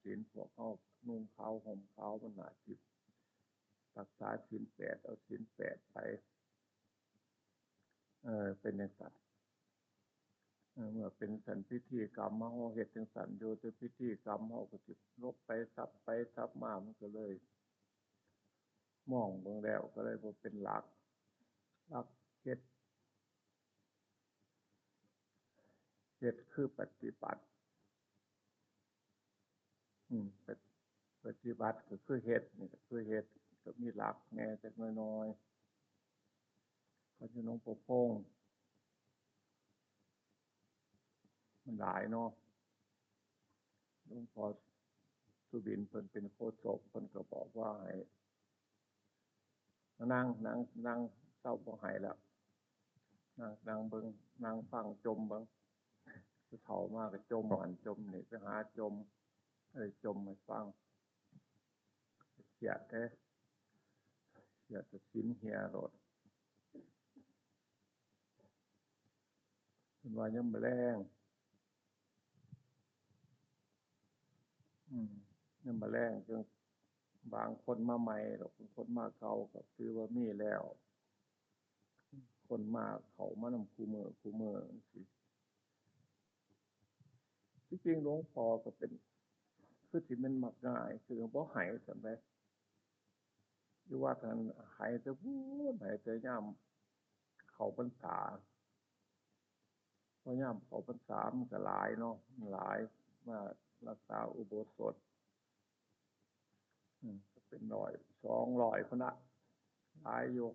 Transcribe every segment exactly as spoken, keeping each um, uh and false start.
ศีล พวกเฮานุ่งขาวห่มขาว มันน่าสิรักษาศีลแปด เอาศีลแปดไป เออ เป็นจั่งซั้น เออ เมื่อเป็นซั้น พิธีกรรมเฮาเฮ็ดจั่งซั้นอยู่ แต่พิธีกรรมเฮาก็สิลบไปสับไปสับมา มันก็เลย มองเบิ่งแล้วก็เลยบ่เป็นหลัก หลักเฮ็ด เฮ็ดคือปฏิบัติ อืม ปฏิ- ปฏิบัติก็คือเฮ็ด นี่ก็คือเฮ็ด ก็มีหลักแหน่จักหน่อยๆ พระเจ้าหลวงปู่พงษ์ มันหลายเนาะ หลวงพ่อสุบินเพิ่นเป็นโฆษก เพิ่นก็บอกว่าให้ นั่ง นั่ง นั่ง เซาบ่ให้แล้ว นั่ง นั่งเบิ่ง นั่งฟัง จ่มเบิ่ง ผู้เฒ่ามาก็จ่มหั้นจ่มนี่ ไปหาจ่ม เอ้ย จ่มให้ฟัง เครียดเด้ เครียดแต่ศีลเหียโลด เพิ่นว่ายามมื้อแลง อืม ยามมื้อแลงจั่ง บางคนมาใหม่ดอก บางคนมาเก่าก็ถือว่ามีแล้ว คนมาเข้ามานำคู่มื้อคู่มื้อจั่งซี้ ที่จริงหลวงพ่อก็เป็น คือสิแม่นมักง่าย คือบ่ให้ซั่นเด้ อยู่วัดหั้นให้แต่พู้น ให้แต่ยามเข้าพรรษา พอยามเข้าพรรษามันก็หลายเนาะ มันหลาย มารักษาอุโบสถ อืม ก็เป็นร้อย สองร้อยพุ้นละ หลายอยู่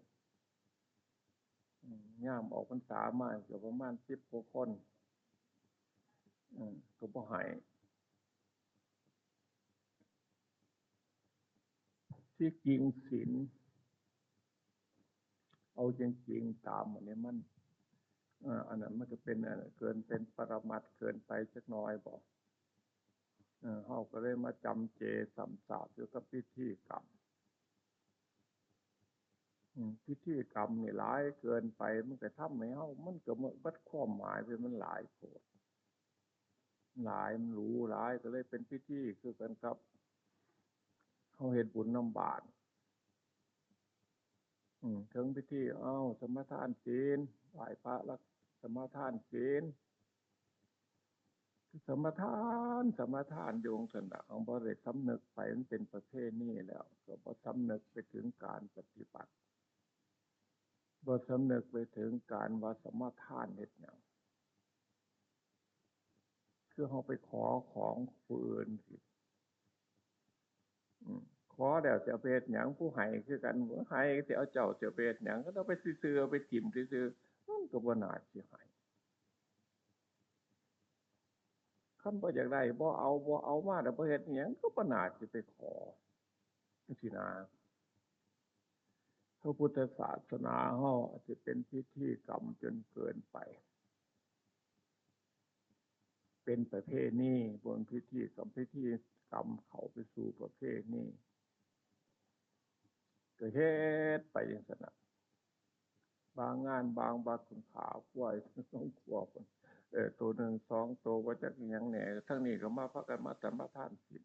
อืม ยามออกพรรษามาก็ประมาณสิบกว่าคน อืม ก็บ่ให้ ที่จริงศีล เอาจริงๆ ตามอันนี้มัน เอ่อ อันนั้นมันก็เป็น เอ่อ เกินเป็นปรมัตถ์เกินไปจักหน่อยบ่ เอ่อ เฮาก็เลยมาจำเจซ้ำซากอยู่กับพิธีกรรม อืม พิธีกรรมนี่หลายเกินไป มันก็ทำให้เฮา มันก็เบิดความหมายไป มันหลายโพด หลาย มันหรูหลาย ก็เลยเป็นพิธีคือกันกับเฮาเฮ็ดบุญนำบ้าน อืม เทิงพิธี เอ้า สมาทานศีล ไหว้พระ แล้วสมาทานศีล สมาทาน สมาทานอยู่จั่งซั้นน่ะ เฮาบ่ได้สำนึกไป มันเป็นประเพณีแล้ว ก็บ่สำนึกไปถึงการปฏิบัติ บ่สำนึกไปถึงการว่าสมาทานเฮ็ดหยัง คือเฮาไปขอของผู้อื่นสิ อืม ขอแล้วสิเอาไปเฮ็ดหยัง ผู้ให้คือกัน ผู้ให้สิเอาเจ้าสิเอาไปเฮ็ดหยัง ก็เอาไปซื่อๆ เอาไปถิ่มซื่อๆ มันก็บ่น่าสิให้ คันบ่อยากได้ บ่เอา บ่เอามาแล้วบ่เฮ็ดอิหยัง ก็บ่น่าสิไปขอ จั่งซี้นะ พระพุทธศาสนาเฮาอาจจะเป็นพิธีกรรมจนเกินไป เป็นประเพณี บ่แม่นพิธีกรรม พิธีกรรมเข้าไปสู่ประเพณี ก็เฮ็ดไปจั่งซั้นน่ะ บางงานบางวัดเพิ่นฆ่าควาย สองครัวพุ้น เออ ตัวหนึ่งสองตัว บ่จักอิหยังแหน่ ทางนี้ก็มาพากันมาสมาทานศีล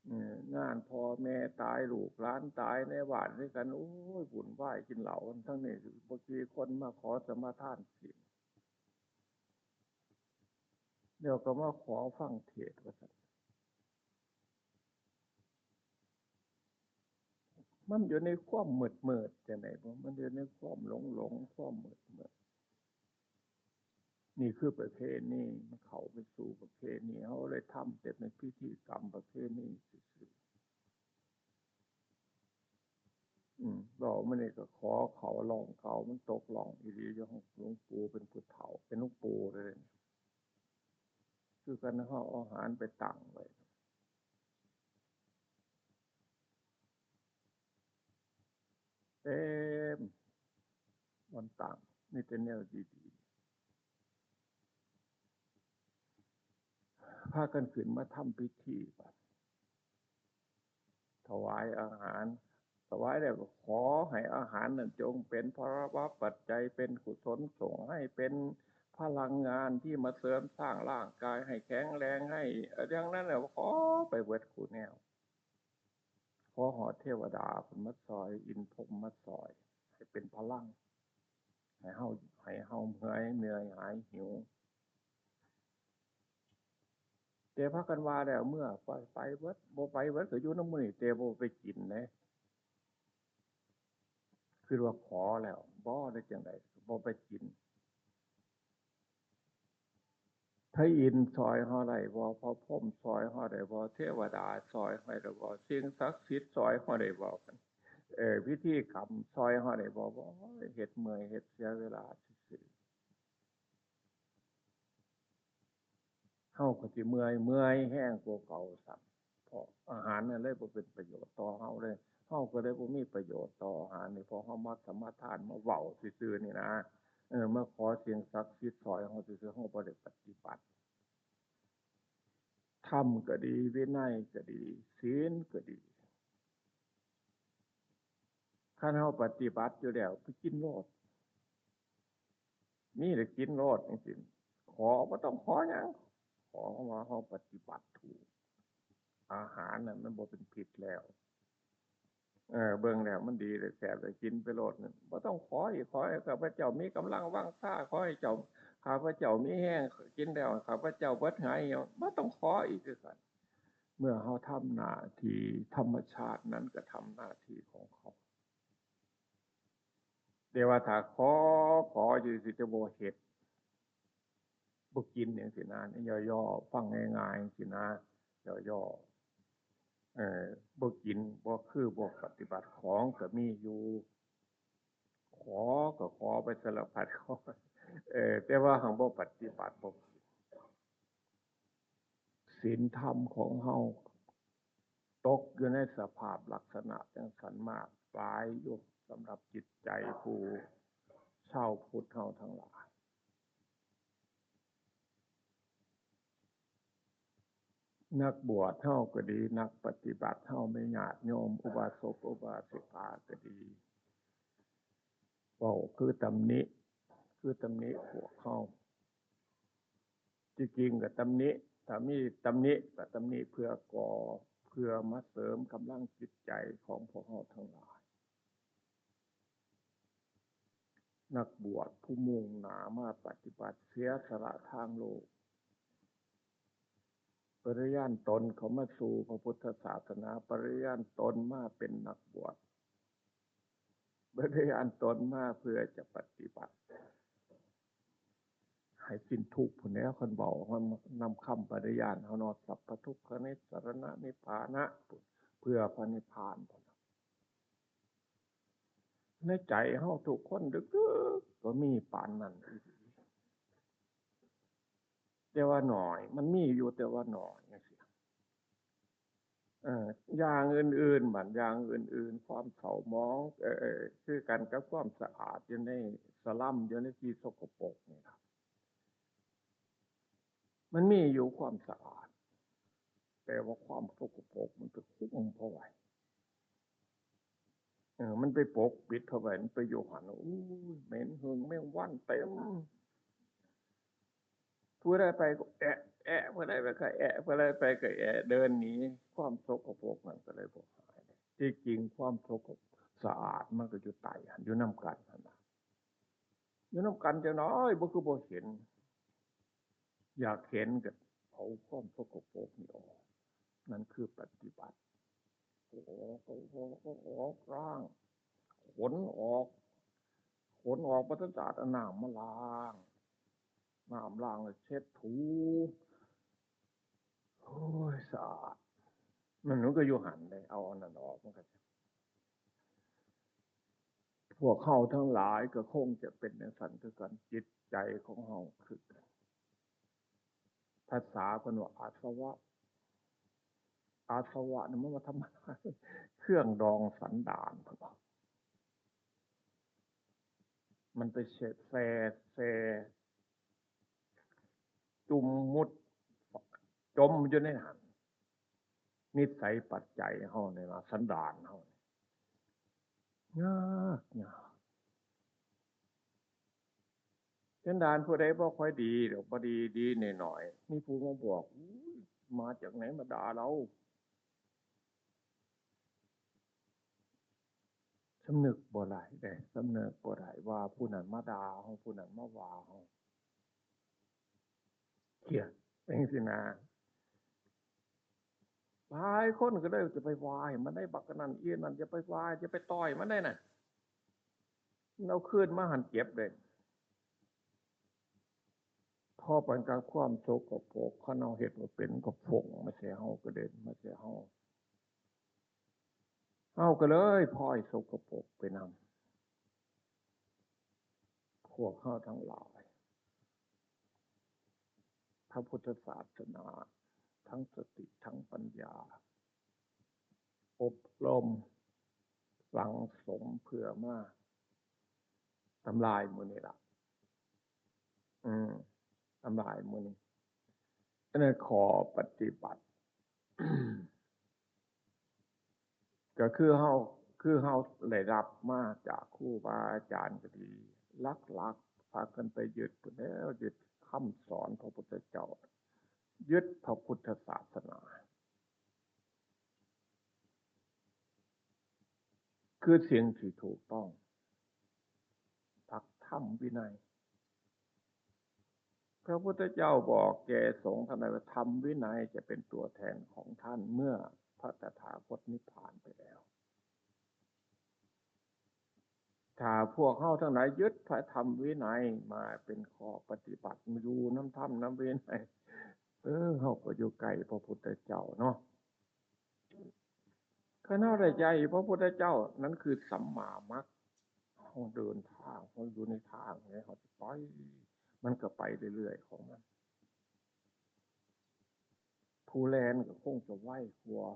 เออ งานพ่อแม่ตาย ลูกหลานตายในบ้านคือกัน โอ้ย วุ่นวายกินเหล้ากัน ทางนี้บางทีคนมาขอสมาทานศีล แล้วก็มาขอฟังเทศน์ว่าซั่น มันอยู่ในความมืดๆ จั่งใด๋บ่ มันอยู่ในความหลงๆ ความมืดๆ นี่คือประเพณี มันเข้าไปสู่ประเพณี เฮาเลยทำแต่เป็นพิธีกรรมประเพณีซื่อๆ อืม เว้ามานี่ก็ขอเข้าร่องเก่า มันตกร่องอีหลีอยู่ หลวงปู่เป็นผู้เฒ่า เป็นหลวงปู่เลย คือกันเฮาเอาหารไปตั้งไว้ เต็มบ่อนตั้ง มีแต่แนวดีๆ พากันขึ้นมาทำพิธีบัด ถวายอาหาร ถวายแล้วก็ขอให้อาหารนั้นจงเป็นพลวปัจจัย เป็นกุศลส่งให้เป็น พลังงานที่มาเสริมสร้างร่างกายให้แข็งแรง ให้เอ่ออย่างนั้นแหละ ขอไปเบิดคู่แนว ขอฮอดเทวดาเพิ่นมาซอย อินทร์พรหมมาซอย ให้เป็นพลัง ให้เฮาให้เฮาเมื่อยเมื่อยหายหิว แต่พากันว่าแล้วเมื่อไปไปเบิด บ่ไปเบิดก็อยู่นำหมู่นี่ แต่บ่ไปกินเด้ คือว่าขอแล้ว บ่ได้จั่งใด บ่ไปกิน พระอินทร์ซอยเฮาได้บ่ พระพรหมซอยเฮาได้บ่ เทวดาซอยเฮาได้บ่ สิ่งศักดิ์สิทธิ์ซอยเฮาได้บ่ เอ่อ พิธีกรรมซอยเฮาได้บ่ บ่ เฮ็ดเมื่อย เฮ็ดเสียเวลาซื่อๆ เฮาก็สิเมื่อย เมื่อยแฮงกว่าเก่าซ้ำ เพราะอาหารนั่นเลยบ่เป็นประโยชน์ต่อเฮาเลย เฮาก็เลยบ่มีประโยชน์ต่ออาหารนี่ เพราะเฮามาสมาทาน มาเว้าซื่อๆ นี่นะ เออ มาขอสิ่งศักดิ์สิทธิ์ซอยเฮาซื่อๆ เฮาบ่ได้ปฏิบัติ ธรรมก็ดี วินัยก็ดี ศีลก็ดี คันเฮาปฏิบัติอยู่แล้ว ไปกินโลด มีแต่กินโลดจั่งซี้ ขอ บ่ต้องขอหยัง ขอว่าเฮาปฏิบัติถูก อาหารน่ะมันบ่เป็นพิษแล้ว เออ เบิ่งแล้วมันดีเลย แซ่บเลย กินไปโลดนั่น บ่ต้องขออีก ขอให้ข้าพเจ้ามีกำลังวังชา ขอให้เจ้า ข้าพเจ้ามีแฮง กินแล้วข้าพเจ้าเบิดหายหิว บ่ต้องขออีกคือกัน เมื่อเฮาทำหน้าที่ ธรรมชาตินั้นก็ทำหน้าที่ของเขา แต่ว่าถ้าขอ ขออยู่ซื่อๆ แต่บ่เฮ็ด บ่กินจั่งซี้นะ นี่ย่อๆ ฟังง่ายๆ จั่งซี้นะ ย่อๆ เอ่อ บ่กิน บ่คือ บ่ปฏิบัติ ของก็มีอยู่ ขอก็ขอไปสารพัดขอ เอ่อ แต่ว่าหากบ่ปฏิบัติ บ่กิน ศีลธรรมของเฮาตกอยู่ในสภาพลักษณะจั่งซั้นมากหลายอยู่ สำหรับจิตใจผู้ชาวพุทธเฮาทั้งหลาย นักบวชเฮาก็ดี นักปฏิบัติเฮา แม่ญาติโยม อุบาสกอุบาสิกาก็ดี เว้าคือตำหนิ คือตำหนิพวกเฮา ที่จริงก็ตำหนิ ถ้ามีตำหนิก็ตำหนิเพื่อก่อ เพื่อมาเสริมกำลังจิตใจของพวกเฮาทั้งหลาย นักบวชผู้มุ่งหน้ามาปฏิบัติ เสียสละทางโลก ปริญาณตนเข้ามาสู่พระพุทธศาสนา ปริญาณตนมาเป็นนักบวช ปริญาณตนมาเพื่อจะปฏิบัติ ให้สิ้นทุกข์พู้นแหล้ว คันเว้า นำคำปริญาณเฮาเนาะ สัพพทุกขานิสรณะนิพพานะ เพื่อพระนิพพานพู้น ในใจเฮาทุกคนลึกๆ ก็มีปานนั้นอีหลี แต่ว่าน้อย มันมีอยู่แต่ว่าน้อยจั่งซี้ เอ่อ อย่างอื่นๆ บัดอย่างอื่นๆ ความเศร้าหมอง เอ่อ คือกันกับความสะอาดอยู่ในสลัม อยู่ในที่สกปรกนี่ล่ะ มันมีอยู่ความสะอาด แต่ว่าความสกปรกมันไปคุมเอาไว้ เออ มันไปปกปิดเอาไว้ มันไปอยู่หั่น โอ้ย เหม็นหึ่งแมงวันเต็ม ผู้ใดไปก็แอะ แอะ ผู้ใดไปก็แอะ ผู้ใดไปก็แอะ เดินหนี ความสกปรกนั่นก็เลยบ่หาย ที่จริงความสกปรก สะอาดมันก็อยู่ใต้หั่น อยู่นำกันหั่นน่ะ อยู่นำกันจักหน่อย บ่คือบ่เห็น อยากเห็นก็เอาความสกปรกนี่ออก นั่นคือปฏิบัติ ออก ออก ออก ออก ล้าง ขนออก ขนออก บ่ทันสะอาด เอาน้ำมาล้าง น้ำล้างแล้วเช็ดถู โอ้ย สะอาด มัน มันก็อยู่หั่นเด้ เอาอันนั้นออก มันก็จะ พวกเฮาทั้งหลายก็คงจะเป็นจั่งซั้นคือกัน จิตใจของเฮาคือกัน ภาษาเพิ่นว่าอาสวะ อาสวะนี่มันมาทำลายเครื่องดองสันดานเพิ่นว่า มันไปแช่ แช่ แช่ จุ่มมุด จมอยู่ในหั่น นิสัยปัจจัยเฮานี่ล่ะ สันดานเฮานี่ ยาก ยาก สันดานผู้ใดบ่ค่อยดีดอก บ่ดี ดีหน่อยๆ มีผู้มาบอก อุ้ย มาจากไหนมาด่าเรา สำนึกบ่ได้เด้ สำนึกบ่ได้ว่าผู้นั้นมาด่าเฮา ผู้นั้นมาว่าเฮา เกลียดจังซี้นะ หลายคนก็เลยจะไปว่าให้มันได้ บักอันนั้น อีนั่น จะไปว่า จะไปต่อยมันได้น่ะ มันเอาคืนมาหั่นเจ็บเด้ พอปานกลางความสกปรก คันเฮาเฮ็ดบ่เป็นก็ฝงมาใส่เฮา กระเด็นมาใส่เฮา เฮาก็เลยพลอยสกปรกไปนำ พวกเฮาทั้งหลาย พระพุทธศาสนา ทั้งสติ ทั้งปัญญา อบรมสั่งสมเพื่อมาทำลายหมู่นี้ล่ะ อืม ทำลายหมู่นี้ อันนั้นข้อปฏิบัติ ก็คือเฮา คือเฮาได้รับมาจากครูบาอาจารย์ก็ดี หลักๆ พากันไปยึดพุ้นแหล้ว ยึดคำสอนพระพุทธเจ้า ยึดพระพุทธศาสนา คือสิ่งที่ถูกต้อง หลักธรรมวินัย พระพุทธเจ้าบอกแก่สงฆ์ทั้งหลายว่า ธรรมวินัยจะเป็นตัวแทนของท่านเมื่อพระตถาคตนิพพานไปแล้ว ถ้าพวกเฮาทั้งหลายยึดพระธรรมวินัยมาเป็นข้อปฏิบัติ อยู่นำธรรมนำวินัย เออ เฮาก็อยู่ใกล้พระพุทธเจ้าเนาะ คันเฮาได้ใกล้พระพุทธเจ้า นั่นคือสัมมามัค เฮาเดินทาง เฮาอยู่ในทางนี่ เฮาสิไป มันก็ไปเรื่อยๆ ของมัน ผู้แล่นก็คงจะไวกว่า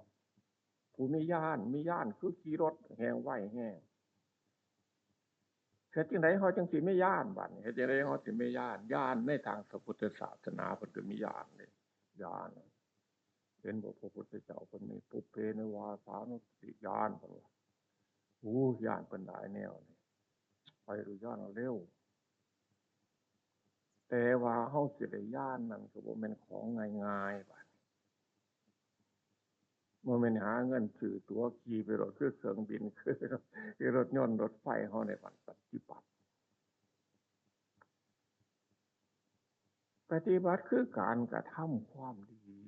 ผู้มีญาณ มีญาณคือขี่รถแฮงไวแฮง เฮ็ดจั่งใดเฮาจั่งสิมีญาณบัดนี้ เฮ็ดจั่งใดเฮาสิมีญาณ ญาณในทางพระพุทธศาสนาเพิ่นก็มีญาณเด้ ญาณ เห็นบ่ พระพุทธเจ้าเพิ่นมีปุพเพนิวาสานุสติญาณ เพิ่นว่า โอ้ ญาณเพิ่นหลายแนวนี่ ไปรู้ญาณเอาเร็ว แต่ว่าเฮาสิได้ญาณนั่นก็บ่แม่นของง่ายๆ บาดนี้ บ่แม่นหาเงินซื้อตั๋วขี่ไปโลด คือเครื่องบิน คือ คือรถยนต์รถไฟเฮาในวันปฏิบัติ ปฏิบัติคือการกระทำความดี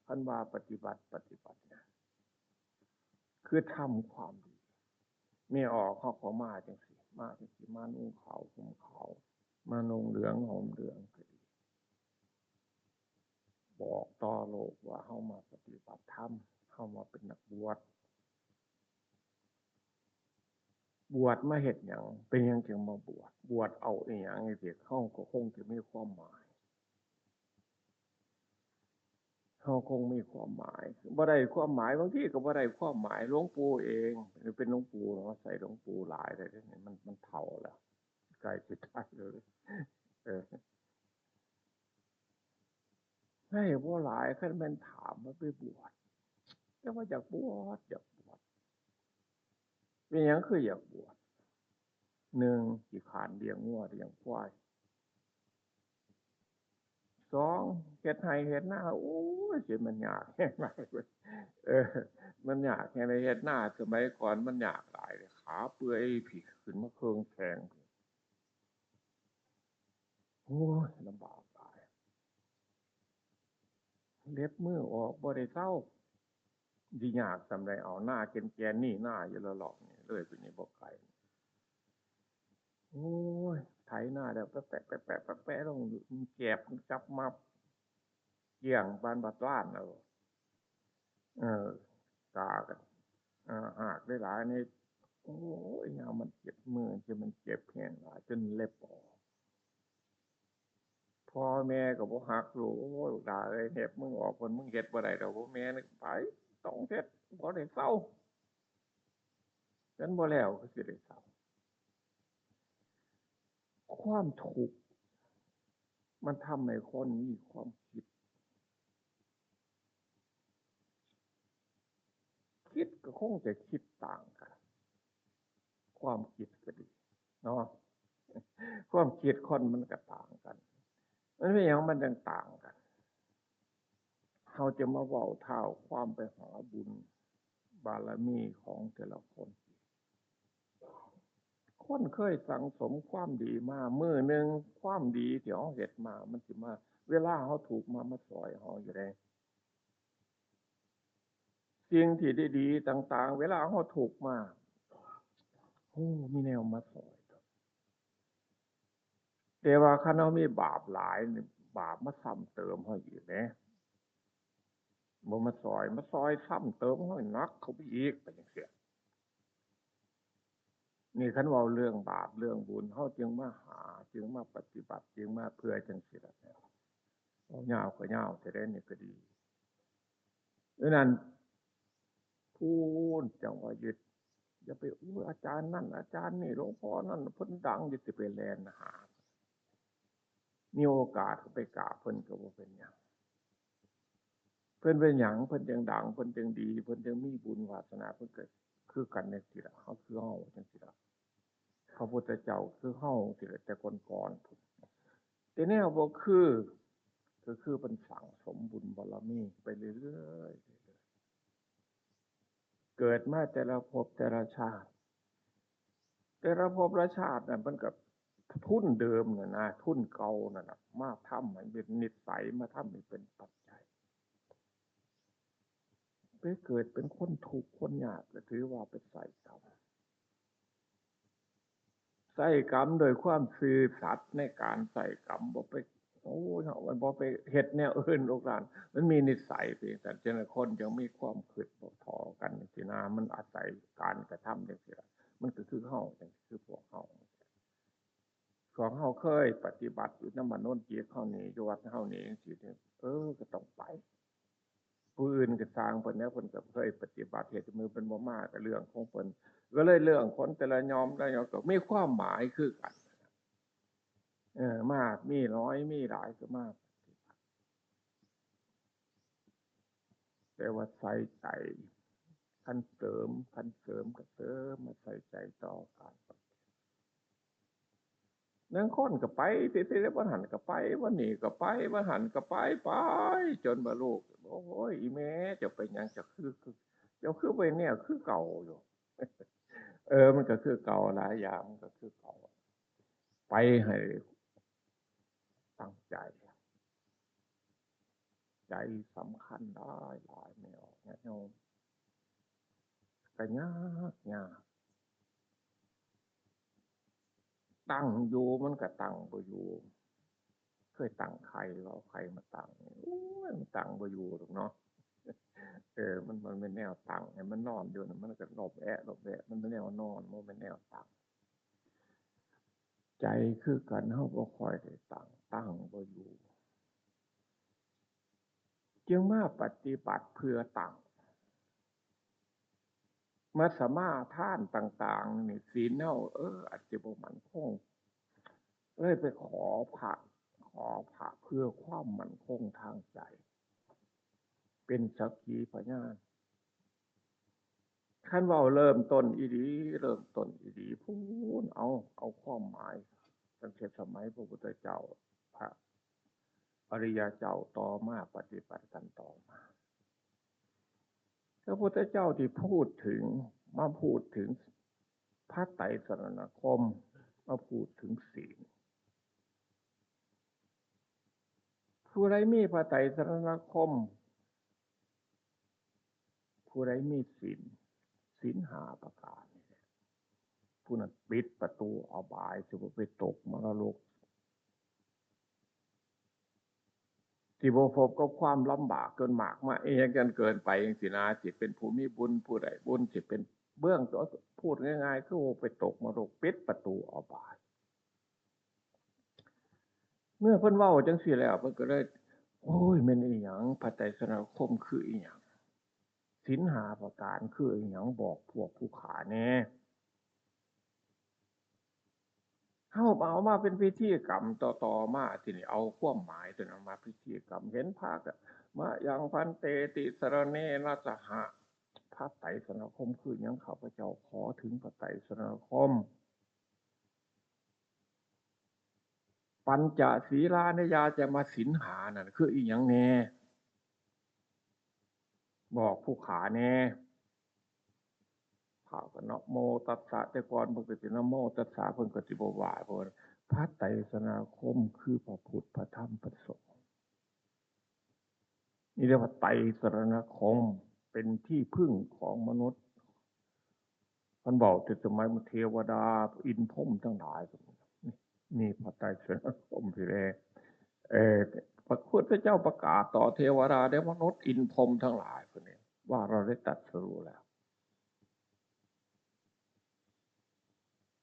คันว่าปฏิบัติ ปฏิบัติเนี่ย คือทำความดี แม่ออกเฮาก็มาจั่งซี้ มาจั่งซี้ มานุ่งขาวห่มขาว มานุ่งเหลืองห่มเหลืองก็ดี บอกต่อโลกว่าเฮามาปฏิบัติธรรม เฮามาเป็นนักบวช บวชมาเฮ็ดหยัง เป็นหยังจึงมาบวช บวชเอาอีหยังจั่งซี้ เฮาก็คงจะมีความหมาย เฮาคงมีความหมาย บ่ได้ความหมาย บางทีก็บ่ได้ความหมาย หลวงปู่เอง เป็นหลวงปู่เนาะ ใส่หลวงปู่หลายเลย มัน มันเฒ่าแล้ว ใกล้สิตายแล้ว เออ ได้บ่หลาย คันแม่นถามว่าไปบวช แต่ว่าอยากบวช อยากบวช เป็นหยังคืออยากบวช หนึ่ง ขี้คร้านเลี้ยงงัวเลี้ยงควาย สอง เฮ็ดไร่เฮ็ดนา โอ้ย สิมันยากแฮงหลายเว้ย เออ มันยากแฮงเลย เฮ็ดนาสมัยก่อนมันยากหลายเลย ขาเปื่อย ผีขึ้นมาเคิงแขง โอ้ย ลำบากหลาย เล็บมือออกบ่ได้เซา สิยากส่ำใด เอานาแก่นๆ นี่นาอยู่ละลอกนี่ เลยไปนี่บ่ไกล โอ้ย ไถนาแล้วแปะๆๆๆๆ ลงแกบจับมับ เกี้ยงปานบัดล้านเอา เออ กากัน เออ หากหลายๆ นี่ โอ้ย ยามมันเจ็บมือ จนมันเจ็บแฮงหลาย จนเล็บออก พ่อแม่ก็บ่ฮักลูก โอ้ย ลูกหลานเอ้ย เล็บมึงออก เพิ่น มึงเฮ็ดบ่ได้ดอก พ่อแม่นี่ไป ต้องเฮ็ด บ่ได้เซา คันบ่แล้วก็สิได้เซา ความทุกข์มันทำให้คนมีความคิด คิดก็คงจะคิดต่างกัน ความคิดก็ดีเนาะ ความคิดคนมันก็ต่างกัน มันเป็นอย่างมันต่างกัน เขาจะมาเว้าเท่าความไปหาบุญบารมีของแต่ละคน คนเคยสั่งสมความดีมา มื้อหนึ่งความดีที่เขาเฮ็ดมา มันสิมา เวลาเขาถูกข์มา มาซอยเขาอยู่ได้ สิ่งที่ดีๆต่างๆ เวลาเขาถูกข์มา โอ้ มีแนวมาซอย แต่ว่าคันเขามีบาปหลายนี่ บาปมาซ้ำเติมเขาอีกเด้ บ่มาซอย มาซอยซ้ำเติมเขาหนักเข้าไปอีก ไปจั่งซี้ นี่คันเว้าเรื่องบาปเรื่องบุญ เขาจึงมาหา จึงมาปฏิบัติ จึงมาเพื่อจั่งซี้ล่ะ เอายาวก็ยาว แต่ได้นี่ก็ดี ดังนั้น พูนจั่งว่ายึด อย่าไป "อู้ อาจารย์นั่น อาจารย์นี่ หลวงพ่อนั่น เพิ่นดัง" อย่าสิไปแล่นหา มีโอกาสก็ไปกราบเพิ่นก็บ่เป็นหยัง เพิ่นเป็นหยัง เพิ่นจั่งดัง เพิ่นจั่งดี เพิ่นจั่งมีบุญวาสนา เพิ่นก็คือกันจั่งซี้ล่ะ เขาคือเฮาจั่งซี้ล่ะ พระพุทธเจ้าคือเฮาจั่งซี้ล่ะ แต่ก่อนๆพุ้น แต่แนวบ่คือ ก็คือเพิ่นสั่งสมบุญบารมีไปเรื่อยๆ เกิดมาแต่ละภพแต่ละชาติ แต่ละภพละชาตินั่นมันก็ทุนเดิมน่ะนะ ทุนเก่านั่นน่ะ มาทำให้เป็นนิสัย มาทำให้เป็นปัจจัย ไปเกิดเป็นคนทุกข์คนยาก ก็ถือว่าเป็นไส้กรรม ไส้กรรมโดยความซื่อสัตย์ในการไส้กรรม บ่ไป โอ้ย เฮาบ่ไปเฮ็ดแนวอื่น ลูกหลาน มันมีนิสัยเพียงแต่ ฉะนั้นคนยังมีความคิดบ่ท้อกันจั่งซี้นะ มันอาศัยการกระทำจั่งซี้ล่ะ มันก็คือเฮาจั่งซี้ คือพวกเฮา ของเฮาเคยปฏิบัติอยู่นำมโนนจิตเฮานี่ อยู่วัดเฮานี่จั่งซี้ เออ ก็ต้องไป ผู้อื่นก็ซ่างเพิ่นแหน่ เพิ่นก็เคยปฏิบัติ เฮ็ดมื้อเพิ่นบ่มาก็เรื่องของเพิ่น ก็เลยเรื่องคนแต่ละยอมละยอมก็มีความหมายคือกัน เออ มากมีน้อยมีหลายก็มาปฏิบัติ แต่ว่าใส่ใจ คันเสริม คันเสริมก็เสริมมาใส่ใจต่อการปฏิบัติ ลางคนก็ไปติๆ วันหั้นก็ไป วันนี้ก็ไป วันหั้นก็ไป ไป จนว่าลูก โอ้ย อีแม่ เจ้าไปหยัง เจ้าคือ คือ เจ้าคือไปแนวคือเก่าอยู่ เออ มันก็คือเก่า หลายอย่างมันก็คือเก่า ไปให้ตั้งใจ ใจสำคัญหลายหลาย แม่ออกญาติโยม ก็ยากยาก ตั้งอยู่มันก็ตั้งบ่อยู่ เคยตั้งไข่ เอาไข่มาตั้ง โอ้ย มันตั้งบ่อยู่ดอกเนาะ เออ มัน มันเป็นแนวตั้ง ให้มันนอนอยู่น่ะ มันก็หลบแอะหลบแอะ มันเป็นแนวนอน บ่แม่นแนวตั้ง ใจคือกัน เฮาบ่ค่อยได้ตั้ง ตั้งบ่อยู่ จึงมาปฏิบัติเพื่อตั้ง มาสมาทานต่างๆ นี่ ศีลเฮา เออ อาจจะบ่มั่นคง เลยไปขอพระ ขอพระเพื่อความมั่นคงทางใจ เป็นสักขีพยาน คันเว้าเริ่มต้นอีหลี เริ่มต้นอีหลี พู้น เอา เอาความหมาย ตั้งแต่สมัยพระพุทธเจ้า พระอริยเจ้าต่อมา ปฏิบัติกันต่อมา พระพุทธเจ้าที่พูดถึง มาพูดถึงพระไตรสรณคม มาพูดถึงศีล ผู้ใดมีพระไตรสรณคม ผู้ใดมีศีล ศีลห้าประการนี่แหละ ผู้นั้นปิดประตูอบาย สิบ่ไปตกมรรคนรก สิบ่พบกับความลำบากจนมากมายอิหยังกันเกินไปจังซี้นะ สิเป็นผู้มีบุญ ผู้ได้บุญ สิเป็นเบื้องต้น พูดง่ายๆ คือบ่ไปตกนรก ปิดประตูอบาย เมื่อเพิ่นเว้าจังซี้แล้ว เพิ่นก็เลย โอ้ย แม่นอีหยัง พระไตรสรณคมคืออีหยัง ศีลห้าประการคืออีหยัง บอกพวกผู้ข้าแหน่ เฮาเอามาเป็นพิธีกรรมต่อๆมา ทีนี้เอาความหมายตัวนั้นมาพิธีกรรม เห็นพระก็ มะยังภันเตติสรเณนะสหะ พระไตรสรณคมคือหยัง ข้าพเจ้าขอถึงพระไตรสรณคม ปัญจศีลานิยาจะมาสินหานั่นคืออีหยังแน่ บอกผู้ขาแน่ พระก็นะโมตัสสะ แต่ก่อนเพิ่นก็สินะโมตัสสะ เพิ่นก็สิบ่ไหว้ เพิ่น พระไตรสรณคมคือพระพุทธ พระธรรม พระสงฆ์ นี่เรียกว่าไตรสรณคม เป็นที่พึ่งของมนุษย์ เพิ่นเว้าแต่สมัยเทวดาอินทร์พรหมทั้งหลาย นี่พระไตรสรณคมทีแรก เอ่อ พระพุทธเจ้าประกาศต่อเทวดาและมนุษย์อินทร์พรหมทั้งหลาย เพิ่นนี่ว่าเราได้ตรัสรู้แล้ว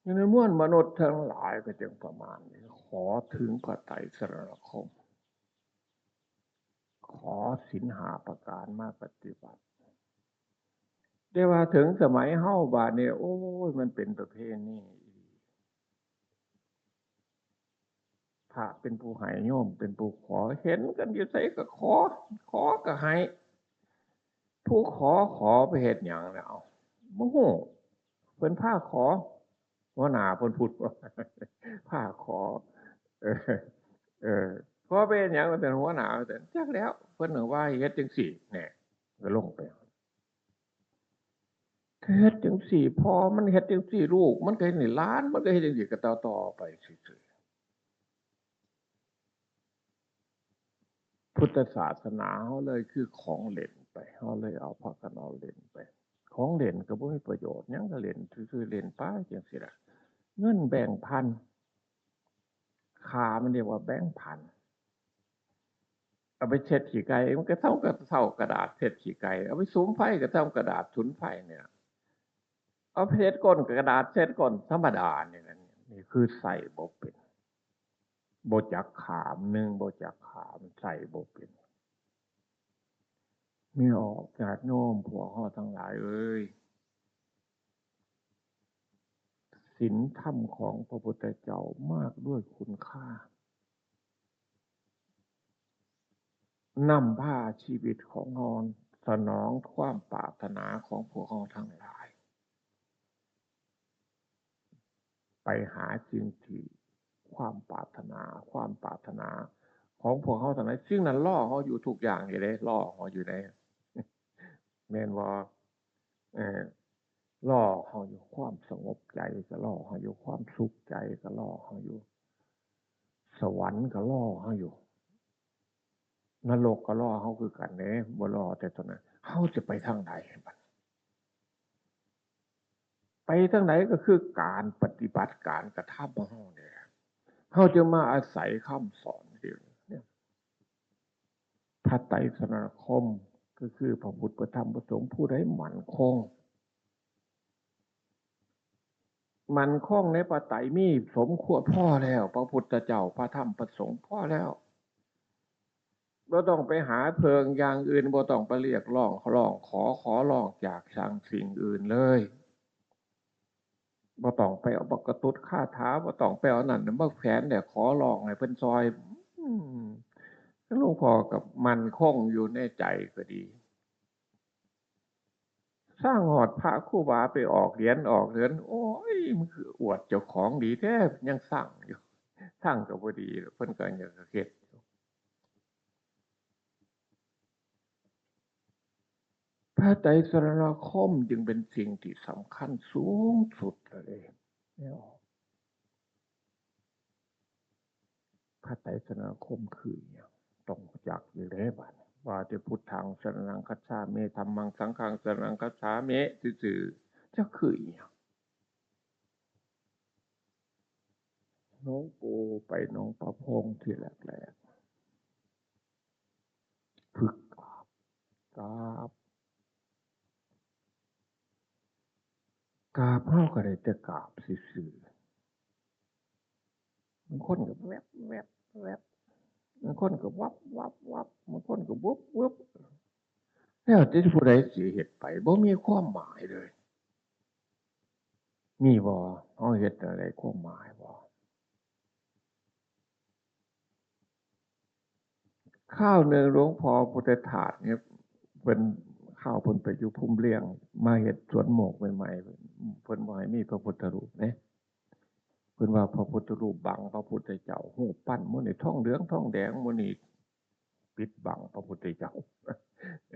ฉะนั้นมวลมนุษย์ทั้งหลายก็จึงประมาณนี้ ขอถึงพระไตรสรณคม ขอศีลห้าประการมาปฏิบัติ แต่ว่าถึงสมัยเฮาบาดนี้ โอ้ย มันเป็นประเพณี พระเป็นผู้ให้ โยมเป็นผู้ขอ เห็นกันอยู่ไสก็ขอ ขอก็ให้ ผู้ขอขอไปเฮ็ดหยังแล้ว บ่ฮู้ เพิ่นพาขอ หัวหน้าเพิ่นพูดว่า พาขอ เออ เออ ขอไปเฮ็ดหยัง ว่าแต่หัวหน้า ว่าแต่จักแล้ว เพิ่นว่าเฮ็ดจังซี่ แหน่ ก็ลงไป เฮ็ดจังซี่ พ่อมันเฮ็ดจังซี่ ลูกมันก็เฮ็ดนี่ หลานมันก็เฮ็ดจังซี่ ก็ต่อๆ ไปซื่อๆ พุทธศาสนาเฮาเลยคือของเล่นไป เฮาเลยเอา พากันเอาเล่นไป ของเล่นก็บ่มีประโยชน์หยัง ก็เล่นซื่อๆ เล่นไปจังซี่ล่ะ เงินแบงค์พัน ค่ามันเรียกว่าแบงค์พัน เอาไปเช็ดขี้ไก่ มันก็เท่ากับเท่ากระดาษเช็ดขี้ไก่ เอาไปสุมไฟก็เท่ากระดาษสุมไฟเนี่ย เอาไปเช็ดก้นกระดาษเช็ดก้นธรรมดานี่นะ นี่คือใส่บ่เป็น บ่จักขาม หนึ่ง บ่จักขาม ใส่บ่เป็น มีออก ญาติโยมพวกเฮาทั้งหลายเอ้ย ศีลธรรมของพระพุทธเจ้ามากด้วยคุณค่า นำพาชีวิตของเฮา สนองความปรารถนาของพวกเฮาทั้งหลาย ไปหาสิ่งที่ความปรารถนา ความปรารถนาของพวกเฮาทั้งหลาย สิ่งนั้นรอเฮาอยู่ทุกอย่างอยู่เด้ รอเฮาอยู่เด้ แม่นบ่ เออ รอเฮาอยู่ ความสงบใจก็รอเฮาอยู่ ความสุขใจก็รอเฮาอยู่ สวรรค์ก็รอเฮาอยู่ นรกก็รอเฮาคือกันเด้ บ่รอแต่ตอนนั้น เฮาจะไปทางใดบัด ไปทางใดก็คือการปฏิบัติ การกระทำของเฮาเนี่ย เฮาจะมาอาศัยคำสอนเดียวเนี่ย พระไตรสรณคมก็คือพระพุทธ พระธรรม พระสงฆ์ ผู้ใดมั่นคง มั่นคงในพระไตรมีสมควรพอแล้ว พระพุทธเจ้า พระธรรม พระสงฆ์ พอแล้ว บ่ต้องไปหาเพิ่งอย่างอื่น บ่ต้องไปเรียกร้อง ร้องขอ ขอร้องจากทางสิ่งอื่นเลย บ่ต้องไปเอาบักกะตุดคาถา บ่ต้องไปเอานั่นมาแขวนแต่ขอร้องให้เพิ่นซอย อืม หลวงพ่อก็มั่นคงอยู่ในใจก็ดี สร้างฮอดพระครูบาไปออกเหรียญออกเหรียญ โอ้ย มันคืออวดเจ้าของดีแท้ ยังสร้างอยู่ สร้างก็บ่ดี เพิ่นก็ยังเฮ็ดอยู่ พระไตรสรณคมจึงเป็นสิ่งที่สำคัญสูงสุดเลย เนี่ย พระไตรสรณคมคือหยัง ต้องรู้จักอยู่เด้บัดนี้ ว่าแต่พุทธังสรณังคัจฉามิ ธัมมังสังฆังสรณังคัจฉามิ ซื่อๆ จักคืออีหยัง หลวงปู่ไปหนองประพงที่แรกๆ ฝึกกราบ กราบ กราบเฮาก็ได้แต่กราบซื่อๆ บางคนก็แวบ แวบ แวบ บางคนก็วับ วับ วับ บางคนก็วุบ วุบ แล้วแต่ผู้ใดสิเฮ็ดไป บ่มีความหมายเลย มีบ่ เฮาเฮ็ดอะไรความหมายบ่ คราวหนึ่งหลวงพ่อพุทธทาสเนี่ย เพิ่น คราวเพิ่นไปอยู่ภูเวียง มาเฮ็ดสวนโมกข์ใหม่ๆ เพิ่นบ่ให้มีพระพุทธรูปเด้ พิ่นว่าพระพุทธรูปบังพระพุทธเจ้า รูปปั้นหมู่นี้ทองเหลืองทองแดงหมู่นี้ปิดบังพระพุทธเจ้า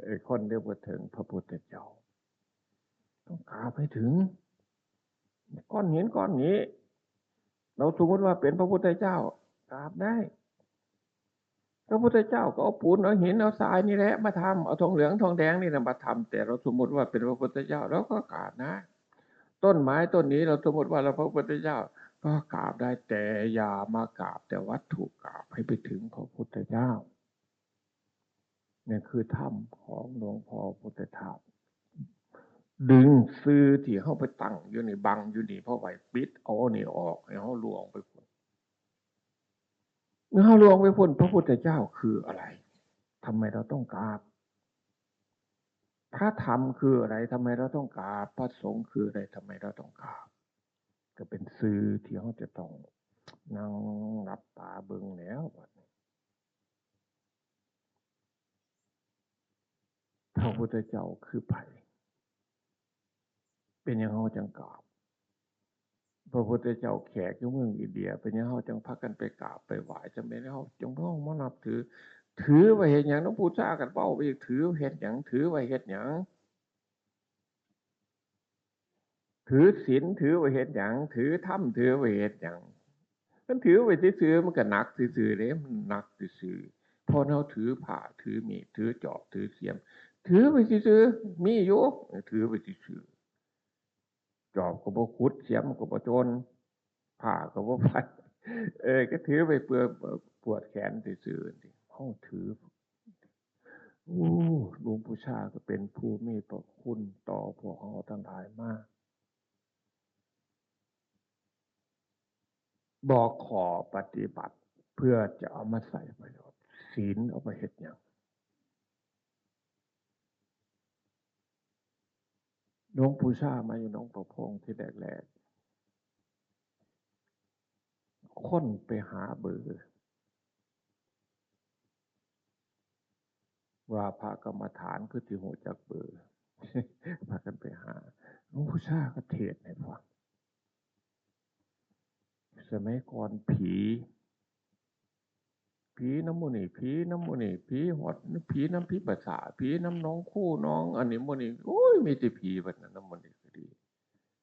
เอ้ย คนเรียกว่าถึงพระพุทธเจ้า ต้องกราบให้ถึง ก้อนหินก้อนนี้ เราสมมติว่าเป็นพระพุทธเจ้า กราบได้ พระพุทธเจ้าก็เอาปูนเอาหินเอาทรายนี่แหละมาทำ เอาทองเหลืองทองแดงนี่แหละมาทำ แต่เราสมมติว่าเป็นพระพุทธเจ้า เราก็กราบนะ ต้นไม้ต้นนี้เราสมมติว่าเราพระพุทธเจ้า ก็กราบได้ แต่อย่ามากราบแต่วัตถุ กราบให้ไปถึงพระพุทธเจ้า นี่คือธรรมของหลวงพ่อพุทธทาส ดึงซื่อที่เขาไปตั้งอยู่นี่ บังอยู่นี่ เพราะไว้ปิดเอานี่ออก ให้เขาล่วงไปพุ่น เมื่อเขาล่วงไปพุ่น พระพุทธเจ้าคืออะไร ทำไมเราต้องกราบ พระธรรมคืออะไร ทำไมเราต้องกราบ พระสงฆ์คืออะไร ทำไมเราต้องกราบ ก็เป็นซื่อที่เขาจะต้องนั่งหลับตาเบิ่งแล้วบัดนี้ พระพุทธเจ้าคือไผ เป็นหยังเขาจังกราบ พระพุทธเจ้าแขกอยู่เมืองอินเดีย เป็นหยังเขาจังพากันไปกราบไปไหว้ จังเป็นเขาจังพ้องมานับถือ ถือไว้เฮ็ดหยัง หลวงปู่ชากันเว้าไปอีก ถือเฮ็ดหยัง ถือไว้เฮ็ดหยัง ถือศีลถือไว้เฮ็ดหยัง ถือธรรมถือไว้เฮ็ดหยัง มันถือไว้ซื่อๆ มันก็หนักซื่อๆ เด้ มันหนักซื่อๆ พอเราถือผ้าถือมีดถือจอบถือเสียม ถือไว้ซื่อๆ มีอยู่ ถือไว้ซื่อๆ จอบก็บ่ขุด เสียมก็บ่โจน ผ้าก็บ่พัน เออ ก็ถือไปเปื่อปวดแขนซื่อๆ นี่ เฮาถือ โอ้ หลวงปู่ชาก็เป็นผู้มีพระคุณต่อพวกเราทั้งหลายมาก บอกขอปฏิบัติเพื่อจะเอามาใส่ประโยชน์ ศีลเอาไปเฮ็ดหยัง หลวงปู่ชามาอยู่หนองประพงที่แรกๆ คนไปหาเบอร์ ว่าพระกรรมฐานคือสิฮู้จักเบอร์ พากันไปหา หลวงปู่ชาก็เทศน์ให้ฟัง สมัยก่อนผี ผีนำหมู่นี้ ผีนำหมู่นี้ ผีฮอด ผีนำผีภาษา ผีนำหนองคูหนอง อันนี้หมู่นี้ โอ้ย มีแต่ผีบัดนั้นนำหมู่นี้ก็ดี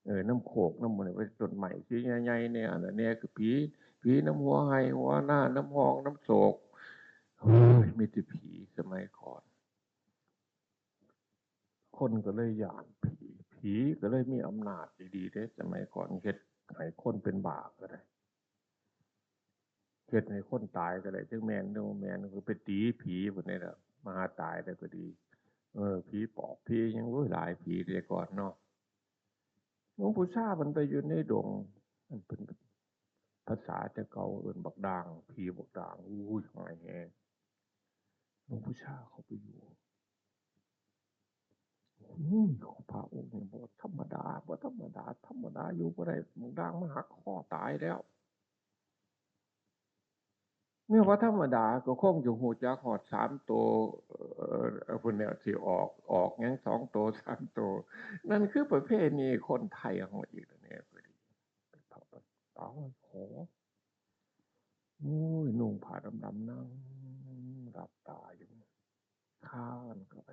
เออ นำโคกนำหมู่นี้ ไปต้นไม้ที่ใหญ่ๆ เนี่ย อันนั้นเนี่ยคือผี ผีนำหัวไฮ่หัวนา นำฮองนำโศก โอ้ย มีแต่ผีสมัยก่อน คนก็เลยย้านผี ผีก็เลยมีอำนาจดีๆ เด้ สมัยก่อนเฮ็ดให้คนเป็นบ้าก็ได้ เฮ็ดให้คนตายก็ได้ จักแม่นหรือบ่แม่น ก็ไปตีผีพุ้นนี่ล่ะ มาหาตายแล้วก็ดี เออ ผีปอบ ผีหยัง โอ้ย หลายผีแต่ก่อนเนาะ หลวงปู่ชามันไปอยู่ในดง มันเป็นภาษาแต่เก่าเอิ้นบักด่าง ผีบักด่าง อุ้ย หายแฮง หลวงปู่ชาเข้าไปอยู่ อุ้ย พระองค์นี่บ่ธรรมดา บ่ธรรมดา ธรรมดาอยู่บ่ได้ บักด่างมาหักคอตายแล้ว แม่นว่าธรรมดาก็คงจะฮู้จักฮอดสามโต เอ่อ พุ้นแหละ สิออก ออกหยังสองโต สามโต นั่นคือประเพณีคนไทยเฮาอีกแล้วเนี่ย พระ ตาย ขอ โอ้ย นุ่งผ้าดำๆ นั่งหลับตาอยู่ คานเข้าไป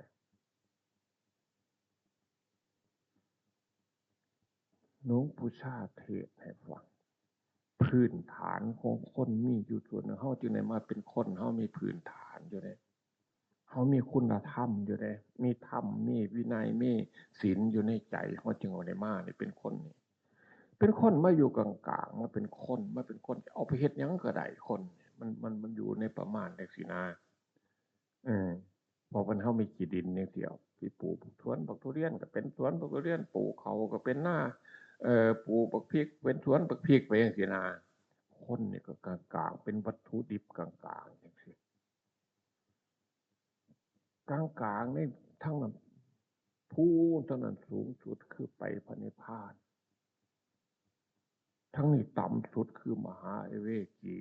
หลวงปู่ชาเทศน์ให้ฟัง พื้นฐานของคนมีอยู่ส่วนหนึ่ง เฮาจึงได้มาเป็นคน เฮามีพื้นฐานอยู่เด้ เฮามีคุณธรรมอยู่เด้ มีธรรม มีวินัย มีศีลอยู่ในใจ เฮาจึงเอาได้มานี่เป็นคนนี่ เป็นคนมาอยู่กลางๆ มาเป็นคน มาเป็นคน เอาไปเฮ็ดหยังก็ได้คนนี่ มัน มัน มันอยู่ในประมาณจังซี้นะ เออ เพราะมันเฮามีขี้ดินจังซี้ สิปลูกสวนบักทุเรียนก็เป็นสวนบักทุเรียน ปลูกข้าวก็เป็นนา เอ่อ ปลูกบักพริกเป็นสวนบักพริกไปจังซี้นะ คนนี่ก็กลางๆ เป็นวัตถุดิบกลางๆ จังซี้ กลางๆ นี่ทั้งนั้น พู้นทั้งนั้นสูงสุดคือไปพระนิพพาน ทั้งนี้ต่ำสุดคือมหาอเวจี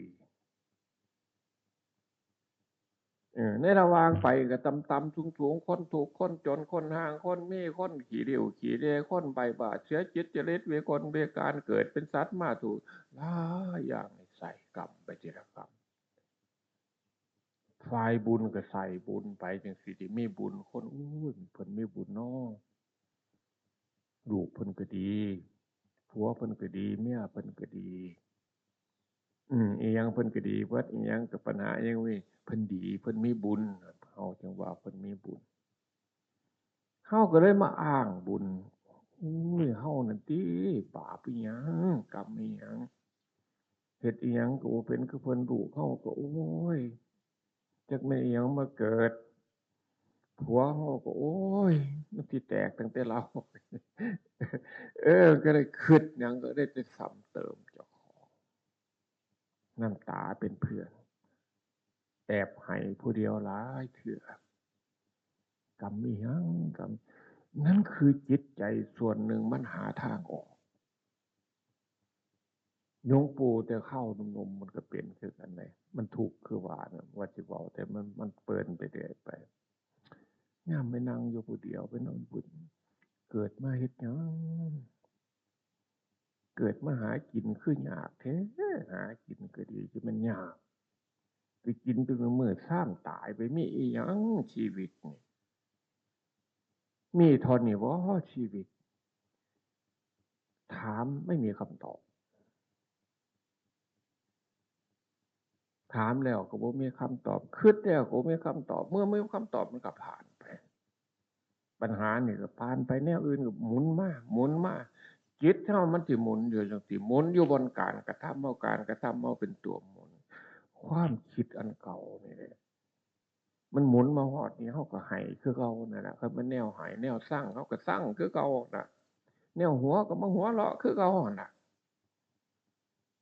เออ ในระหว่างไปก็ต่ำๆ สูงๆ คนทุกข์ คนจน คนห่าง คนมี คนขี้ริ้วขี้เร คนใบ้บ้า เสียจิตจริต วิกลวิการ เกิดเป็นสัตว์มาถูกหลายอย่าง ใส่กรรมไปทีละกรรม ฝ่ายบุญก็ใส่บุญไปจังซี่ ที่มีบุญ คน โอ้ย เพิ่นมีบุญเนาะ ลูกเพิ่นก็ดี ผัวเพิ่นก็ดี เมียเพิ่นก็ดี อืม อีหยังเพิ่นก็ดีเบิด อีหยังกับปัญหาอีหยังมี เพิ่นดี เพิ่นมีบุญ เฮาจั่งว่าเพิ่นมีบุญ เฮาก็เลยมาอ้างบุญ โอ้ย เฮานั่นติ บาปอีหยัง กรรมอีหยัง เฮ็ดอีหยังก็บ่เป็นคือเพิ่น ลูกเฮาก็ โอ้ย จักแม่นอีหยังมาเกิด ผัวเฮาก็ โอ้ย มันสิแตกตั้งแต่ลาว เออ ก็ได้คิดหยังก็ได้แต่ซ้ำเติมเจ้าของ น้ำตาเป็นเพื่อน แอบไห้ผู้เดียวหลายเทื่อ กรรมอีหยัง กรรม นั่นคือจิตใจส่วนหนึ่งมันหาทางออก หลวงปู่แต่คาวหนุ่มๆ มันก็เป็นคือกันเลย มันทุกข์คือว่าน่ะ ว่าสิเว้า แต่มัน มันเปินไปเรื่อยไป ยามไปนั่งอยู่ผู้เดียว ไปนั่งอยู่ผู้เดียว เกิดมาเฮ็ดหยัง เกิดมาหากินคือยากแท้ หากินก็ดี จะมันยาก ไปกินเป็นมื้อ ซ้ำตายไป มีอีหยังชีวิตนี่ มีเท่านี้บ่ชีวิต ถามไม่มีคำตอบ ถามแล้วก็บ่มีคำตอบ คิดแล้วก็บ่มีคำตอบ เมื่อไม่มีคำตอบมันก็ผ่านไป ปัญหานี่ก็ผ่านไป แนวอื่นก็หมุนมา หมุนมา จิตเฮามันสิหมุนอยู่จังซี่ หมุนอยู่บนการกระทำเฮา การกระทำเฮาเป็นตัวหมุน ความคิดอันเก่านี่แหละ มันหมุนมาฮอดนี่ เฮาก็ไห้คือเก่านั่นล่ะ คันมันแนวไห้ แนวซัง เฮาก็ซังคือเก่าน่ะ แนวหัวก็มาหัวเราะคือเก่าหั่นน่ะ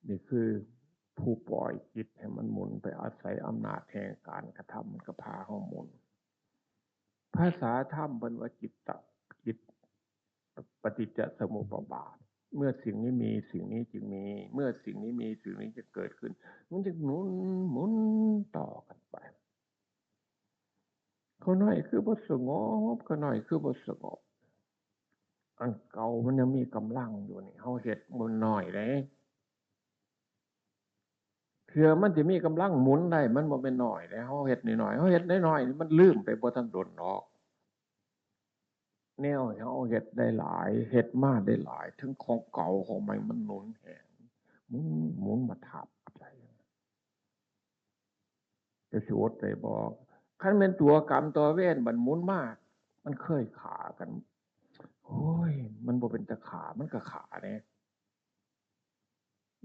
นี่คือผู้ปล่อยจิตให้มันหมุนไป อาศัยอำนาจแห่งการกระทำมันก็พาเฮาหมุน ภาษาธรรมเพิ่นว่าจิตตะ จิตปฏิจจสมุปบาท เมื่อสิ่งนี้มี สิ่งนี้จึงมี เมื่อสิ่งนี้มี สิ่งนี้จะเกิดขึ้น มันจะหมุน หมุนต่อกันไป ข้าน้อยคือบ่สงบ ข้าน้อยคือบ่สงบ อันเก่ามันยังมีกำลังอยู่นี่ เฮาเฮ็ดมันน้อยเด้ เทื่อมันสิมีกำลังหมุนได้ มันบ่แม่นน้อยเด้ เฮาเฮ็ดน้อยๆ เฮาเฮ็ดน้อยๆ นี่มันลืมไปบ่ทันโดนดอก แนวเฮาเฮ็ดได้หลาย เฮ็ดมาได้หลาย ทั้งของเก่าของใหม่มันหนุนแฮง หมุน หมุนมาทับใจ จะสิอดได้บ่ คันแม่นตัวกรรมตัวเวรมันหมุนมา มันเคยฆ่ากัน โอ้ย มันบ่เป็นตาฆ่า มันก็ฆ่าเด้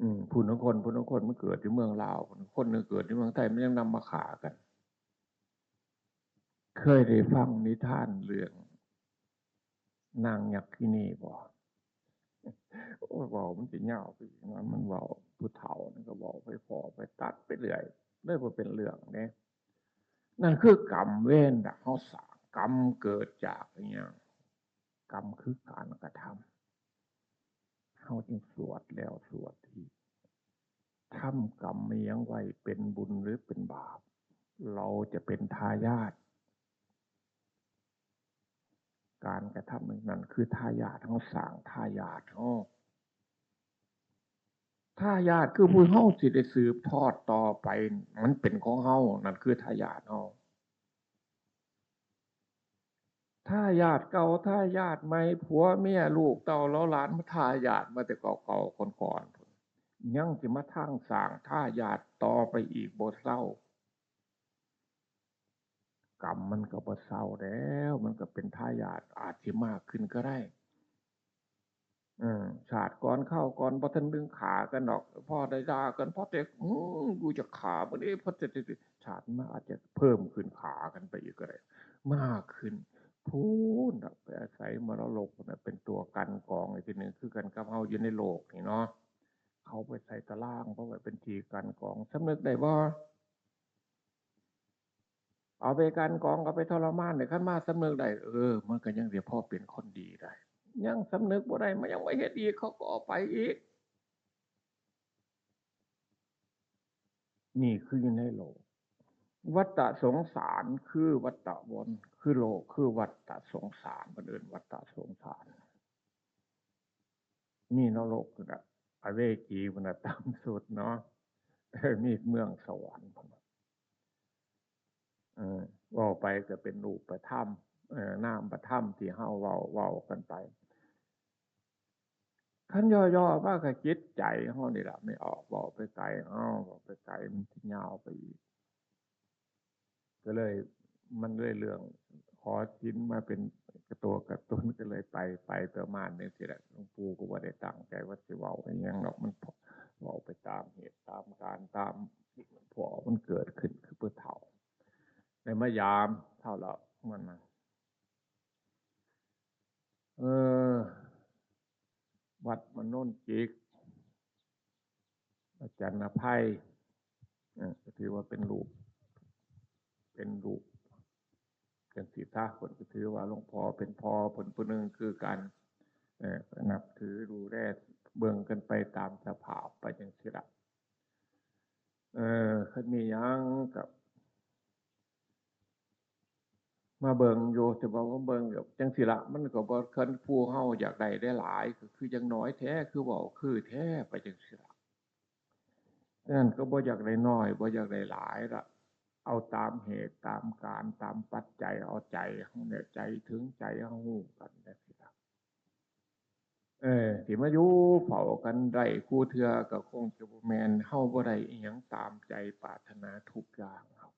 อืม ผู้ลางคน ผู้ลางคนมันเกิดอยู่เมืองลาว คนหนึ่งเกิดอยู่เมืองไทย มันยังนำมาฆ่ากัน เคยได้ฟังนิทานเรื่องนางยักขินีบ่ โอ้ย เว้ามันสิยาวไปอีกนะ มันเว้าผู้เฒ่านี่ก็เว้าไปพ้อไปตัดไปเรื่อย เลยบ่เป็นเรื่องเด้ นั่นคือกรรมเวรน่ะ เฮาสร้าง กรรมเกิดจากอิหยัง กรรมคือการกระทำ เฮาจึงสวดแล้วสวดอีก ทำกรรมอิหยังไว้ เป็นบุญหรือเป็นบาป เราจะเป็นทายาท การกระทำนั้นคือทายาท เฮาสร้างทายาทเฮา ทายาทคือผู้เฮาสิได้สืบทอดต่อไป มันเป็นของเฮา นั่นคือทายาทเฮา ทายาทเก่า ทายาทใหม่ ผัวเมีย ลูกเต้าเหล่าหลาน มาทายาทมาแต่เก่าๆ ก่อนๆ ยังสิมาทั้งสร้างทายาทต่อไปอีกบ่เซา กรรมมันก็บ่เซาแล้ว มันก็เป็นทายาท อาจสิมากขึ้นก็ได้ เออ ชาติก่อนคราวก่อนบ่ทันถึงฆ่ากันดอก พอได้ด่ากัน พอแต่ อืม กูจะฆ่ามันเด้ พอแต่ ชาติมาอาจจะเพิ่มขึ้นฆ่ากันไปอีกก็ได้ มากขึ้น พู้นน่ะ ไปอาศัยมรดกน่ะ เป็นตัวกันกองอีกทีหนึ่ง คือกันกับเฮาอยู่ในโลกนี่เนาะ เขาไปใส่ตาราง เพราะว่าเป็นที่กันกอง สำนึกได้บ่ เอาไปกันกอง เอาไปทรมานเนี่ย คันมาสำนึกได้ เออ มันก็ยังสิพอเป็นคนดีได้ ยังสำนึกบ่ได้ มันยังมาเฮ็ดอีก เขาก็เอาไปอีก นี่คืออยู่ในโลก วัฏฏะสงสารคือวัฏฏะวน คือโลก คือวัฏฏะสงสาร เพิ่นเอิ้นวัฏฏะสงสาร มีนรกกับอเวจีพุ้นน่ะต่ำสุดเนาะ เออ มีเมืองสวรรค์พุ้นน่ะ เออ เว้าไปก็เป็นรูปธรรม เออ นามธรรมที่เฮาเว้า เว้ากันไป คันย่อๆ ว่าก็จิตใจเฮานี่ล่ะ ไม่ออก เว้าไปไกล เฮาเว้าไปไกล มันสิยาวไปอีก ก็เลย มันเลยเรื่องขอศีลมาเป็นตัวการ์ตูน ก็เลยไป ไปประมาณนี้สิแหละ หลวงปู่ก็บ่ได้ตั้งใจว่าสิเว้าอิหยังดอก มันเว้าไปตามเหตุตามการณ์ ตามพอมันเกิดขึ้น คือผู้เฒ่า ได้มายามเฒ่าแล้วมันน่ะ เออ วัดมโนนจิก อาจารย์อภัย เออ ก็ถือว่าเป็นรูป เป็นรูป จังซี่ซะ เพิ่นก็ถือว่าหลวงพ่อเป็นพ่อเพิ่นผู้หนึ่งคือกัน เออ ก็นับถือดูแลเบิ่งกันไปตามสภาพไปจังซี่ล่ะ เออ คันมีหยังก็มาเบิ่งอยู่ แต่ว่ามาเบิ่งแบบจังซี่ล่ะ มันก็บ่ คันผู้เฮาอยากได้หลายๆ ก็คืออย่างน้อยแท้ คือเว้าคือแท้ไปจังซี่ล่ะ ฉะนั้นก็บ่อยากได้น้อย บ่อยากได้หลายละ เอาตามเหตุตามการณ์ ตามปัจจัย เอาใจเฮาเนี่ย ใจถึงใจเฮาฮู้กันจังซี่ล่ะ เออ สิมาอยู่เฝ้ากันได้คู่เทื่อก็คงจะบ่แม่น เฮาบ่ได้อิหยังตามใจปรารถนาทุกอย่างหรอก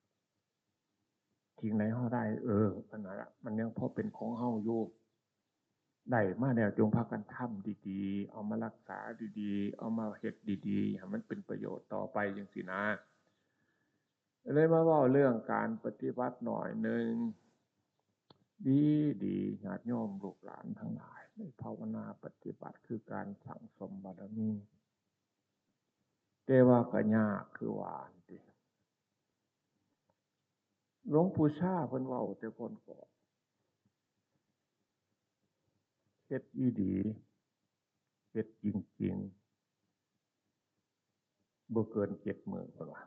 สิ่งใดเฮาได้ เออ อันนั้นล่ะ มันยังพอเป็นของเฮาอยู่ ได้มาแล้วจงพากันทำดีๆ เอามารักษาดีๆ เอามาเฮ็ดดีๆ ให้มันเป็นประโยชน์ต่อไปจังซี่นะ เลยมาเว้าเรื่องการปฏิบัติหน่อยหนึ่ง ดีๆ ญาติโยมลูกหลานทั้งหลาย ในภาวนาปฏิบัติคือการสั่งสมบารมี แต่ว่าก็ยากคือว่าหั่นติ หลวงปู่ชาเพิ่นเว้าแต่ก่อนก็ เฮ็ดอีหลี เฮ็ดจริงๆ บ่เกินเจ็ดมื้อ เพิ่นว่า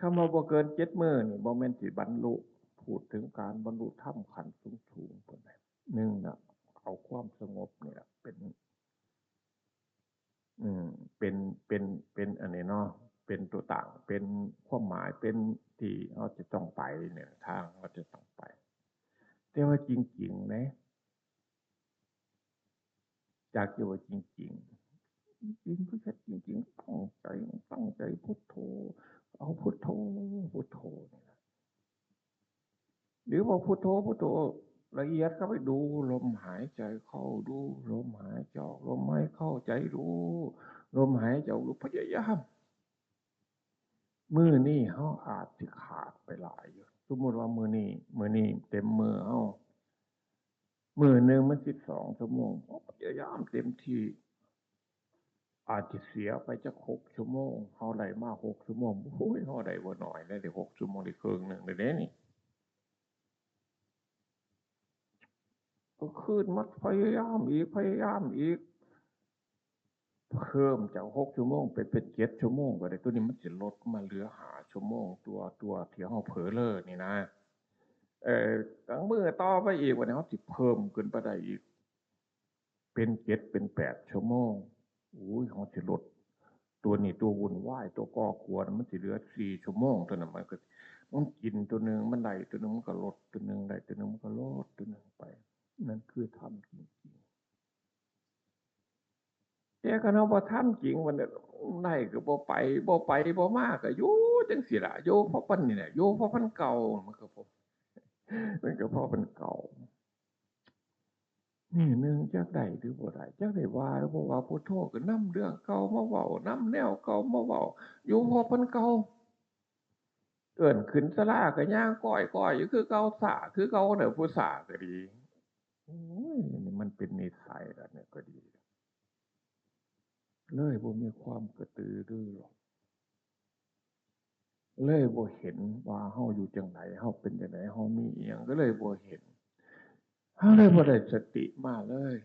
คำว่าบ่เกินเจ็ดมื้อนี่ บ่แม่นสิบรรลุ พูดถึงการบรรลุธรรมขั้นสูงๆ เพิ่นว่า หนึ่งน่ะ เอาความสงบนี่ล่ะเป็น อืม เป็น เป็น เป็นอันนี้เนาะ เป็นตัวตั้ง เป็นความหมาย เป็นที่เฮาจะต้องไปเนี่ย ทางเฮาจะต้องไป แต่ว่าจริงๆ นะ จากที่ว่าจริงๆ จริงๆ คือเฮ็ดจริงๆ ตั้งใจ ตั้งใจพุทโธ เอาพุทโธ พุทโธนี่ล่ะ หรือว่าพุทโธ พุทโธ ละเอียดเข้าไป ดูลมหายใจเข้า ดูลมหายใจออก ลมหายเข้าใจ ดูลมหายใจออก ดู พยายาม มื้อนี้เฮาอาจสิขาดไปหลายอยู่ สมมุติว่ามื้อนี้ มื้อนี้เต็มมื้อเฮา มื้อหนึ่งมันสิบสองชั่วโมง เฮาพยายามเต็มที่ อาจสิเสียไปจักหกชั่วโมง เฮาได้มาหกชั่วโมง โอ้ย เฮาได้บ่น้อยเลย ได้หกชั่วโมง ได้ครึ่งหนึ่งเลยเด้นี่ ก็คืนมาพยายามอีก พยายามอีก เพิ่มจากหกชั่วโมงไปเป็นเจ็ดชั่วโมงก็ได้ ตัวนี้มันสิลดมาเหลือห้าชั่วโมง ตัว ตัวที่เฮาเผลอเรอนี่นะ เอ่อ กลางมื้อต่อไปอีก วันนี้เฮาสิเพิ่มขึ้นไปได้อีก เป็นเจ็ด เป็นแปดชั่วโมง โอ้ย เฮาสิลด ตัวนี้ตัววุ่นวาย ตัวก่อกวน มันสิเหลือสี่ชั่วโมงเท่านั้น มันก็ มันกินตัวหนึ่ง มันได้ตัวหนึ่ง มันก็ลดตัวหนึ่ง ได้ตัวหนึ่ง มันก็ลดตัวหนึ่งไป นั่นคือธรรมจริงๆ แต่คันเฮาบ่ทำจริง มันได้ก็บ่ไป บ่ไปบ่มาก็อยู่จังซี่ล่ะ อยู่เพราะมันนี่แหละ อยู่เพราะมันเก่า มันก็พอ มันก็พอมันเก่า นี่หนึ่งจักได้หรือบ่ได้ จักได้ว่าหรือบ่ว่า พุทโธก็นำเรื่องเก่ามาเว้า นำแนวเก่ามาเว้า อยู่เพราะมันเก่า เอิ้นขึ้นศาลาก็ย่างก้อยๆ อยู่คือเก่า ซ้าคือเก่าเด้อ ผู้ซ้าก็ดี โอ้ย นี่มันเป็นนิสัยแล้วเนี่ยก็ดี เลยบ่มีความกระตือรือร้น เลยบ่เห็นว่าเฮาอยู่จังใด เฮาเป็นจังใด เฮามีอีหยัง ก็เลยบ่เห็น เฮาเลยบ่ได้สติมาเลย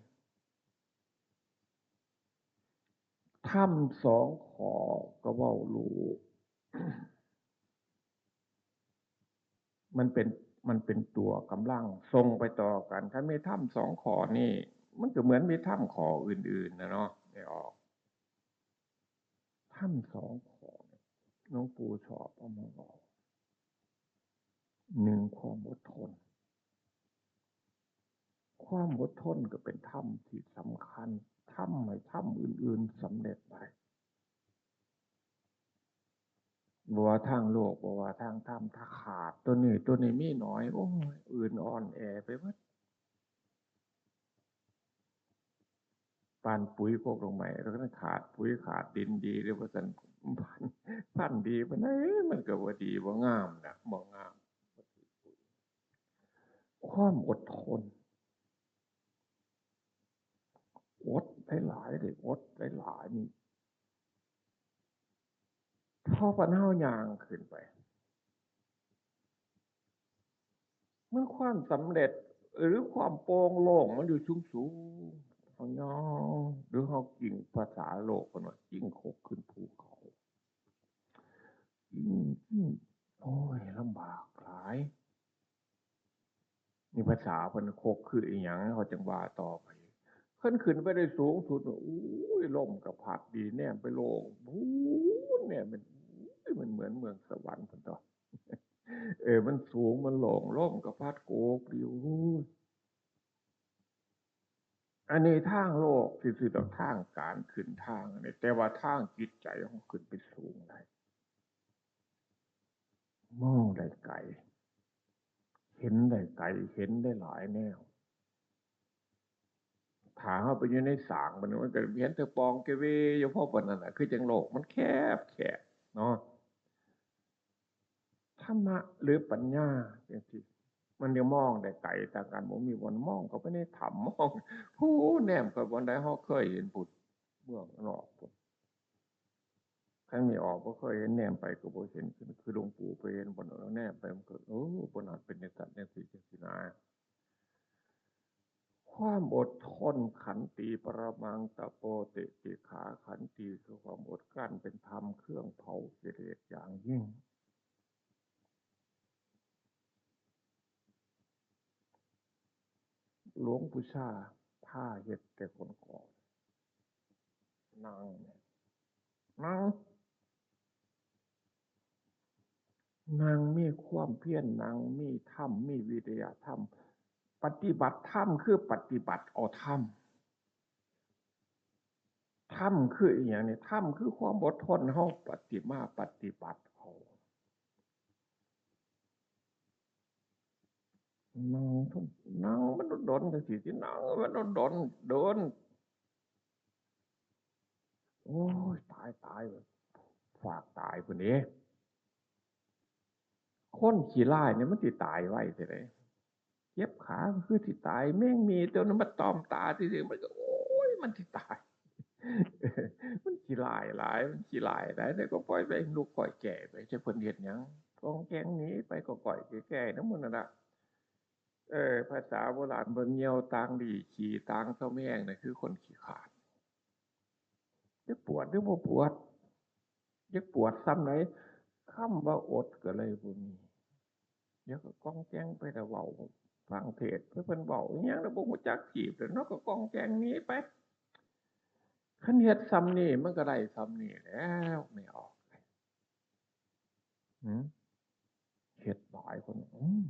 ธรรมสองข้อก็เว้ารู้ มันเป็น มันเป็นตัวกำลังส่งไปต่อกัน คันมีธรรมสองข้อนี่ มันก็เหมือนมีธรรมข้ออื่นๆ นะเนาะ ได้ออก ธรรมสองข้อนี่ หลวงปู่ชอบเอามาบอก หนึ่ง ความอดทน ความอดทนก็เป็นธรรมที่สำคัญ ทำให้ธรรมอื่นๆ สำเร็จได้ บ่ว่าทางโลก บ่ว่าทางธรรม ถ้าขาดตัวนี้ ตัวนี้มีน้อย โอ้ย อื่นอ่อนแอไปหมด ปานปุ๋ยโคกดอกไม้ แล้วก็ขาดปุ๋ยขาดดินดีเลย ว่าซั่น พันธุ์ พันธุ์ดีปานใดมันก็บ่ดี บ่งามนะ บ่งาม ความอดทน อดหลายๆ เด้อ อดหลายๆ นี่ พอปานเฮาย่างขึ้นไป มันความสำเร็จ หรือความโปร่งโล่งมันอยู่สูงๆ เฮาย่าง หรือเฮากิ่ง ภาษาโลกเพิ่นว่ากิ่งโคกขึ้นภูเขา กิ่ง กิ่ง โอ้ย ลำบากหลาย นี่ภาษาเพิ่น โคกคืออีหยัง เขาจั่งว่าต่อไป คันขึ้นไปได้สูงสุด โอ้ย ลมก็พัดดี แนมไปโลก โอ้ย แนมมัน โอ้ย มันเหมือนเมืองสวรรค์พุ้นตั๊ว เออ มันสูง มันโล่ง ลมก็พัดโกกดี โอ้ย อันนี้ทางโลกซื่อๆ ดอก ทางการขึ้นทางนี่ แต่ว่าทางจิตใจเฮาขึ้นไปสูงได้ มองได้ไกล เห็นได้ไกล เห็นได้หลายแนว ถ้าเฮาไปอยู่ในสาง มัน มันก็เห็นแต่ป่องเกเวอยู่ พอปานนั้นน่ะ คือจั่งโลกมันแคบๆ เนาะ ธรรมะหรือปัญญาจั่งซี้ มันยังมองได้ไกลต่างกัน บ่มีบ่อนมองเข้าไปในถ้ำ มอง โอ้ แนมเข้าบ่อนใด เฮาเคยเห็นพุ้น เมืองนอกพุ้น คันมีออกบ่เคยเห็น แนมไปก็บ่เห็น คือ คือหลวงปู่ไปเห็นบ่อน แนมไปมันก็ โอ้ บ่อนนั้นเป็นจั่งซั้นจั่งซี้ จั่งซี้นะ ความอดทน ขันติ ปรมัง ตะโป ติติขา ขันติ คือความอดกลั้น เป็นธรรมเครื่องเผากิเลสอย่างยิ่ง หลวงปู่ชาพาเฮ็ดแต่คนก่อน นั่งเนี่ย นั่ง นั่งมีความเพียร นั่งมีธรรม มีวิริยะธรรม ปฏิบัติธรรมคือปฏิบัติเอาธรรม ธรรมคืออีหยังนี่ ธรรมคือความอดทน เฮาปฏิ มาปฏิบัติเอา นั่งทุก นั่งมันโดนๆ จั่งซี้ สินั่งมันโดนๆ โดน โอ้ย ตาย ตาย ฝากตายพุ้นเด้ คนขี้ร้ายนี่มันสิตายไวแท้ใด เจ็บขาคือสิตาย แมงมีตัวนั้นมาตอมตาซื่อๆ มันก็ โอ้ย มันสิตาย มันขี้ร้ายหลาย มันขี้ร้ายหลาย แต่ก็ปล่อยไป ลูกก้อยแก่ไป จักเพิ่นเฮ็ดหยัง กองแกงหนีไป ก็ก้อยแก่ๆ นำหมู่นั่นล่ะ เออ ภาษาโบราณเพิ่น เหี่ยวต่างดี ขี้ต่างซอมแฮง นั่นคือคนขี้คร้าน จะปวดหรือบ่ปวด จะปวดส่ำใด คำว่าอดก็เลยบ่มี เดี๋ยวก็ก้องแก้งไปแต่เว้า ฟังเทศน์ เพิ่นเว้าอิหยังแล้วบ่ฮู้จักทีบ แล้วเนาะ ก็ก้องแก้งหนีไป คันเฮ็ดส่ำนี้มันก็ได้ส่ำนี้แล้ว ไม่ออกเลย หืม เฮ็ดหลายคน อืม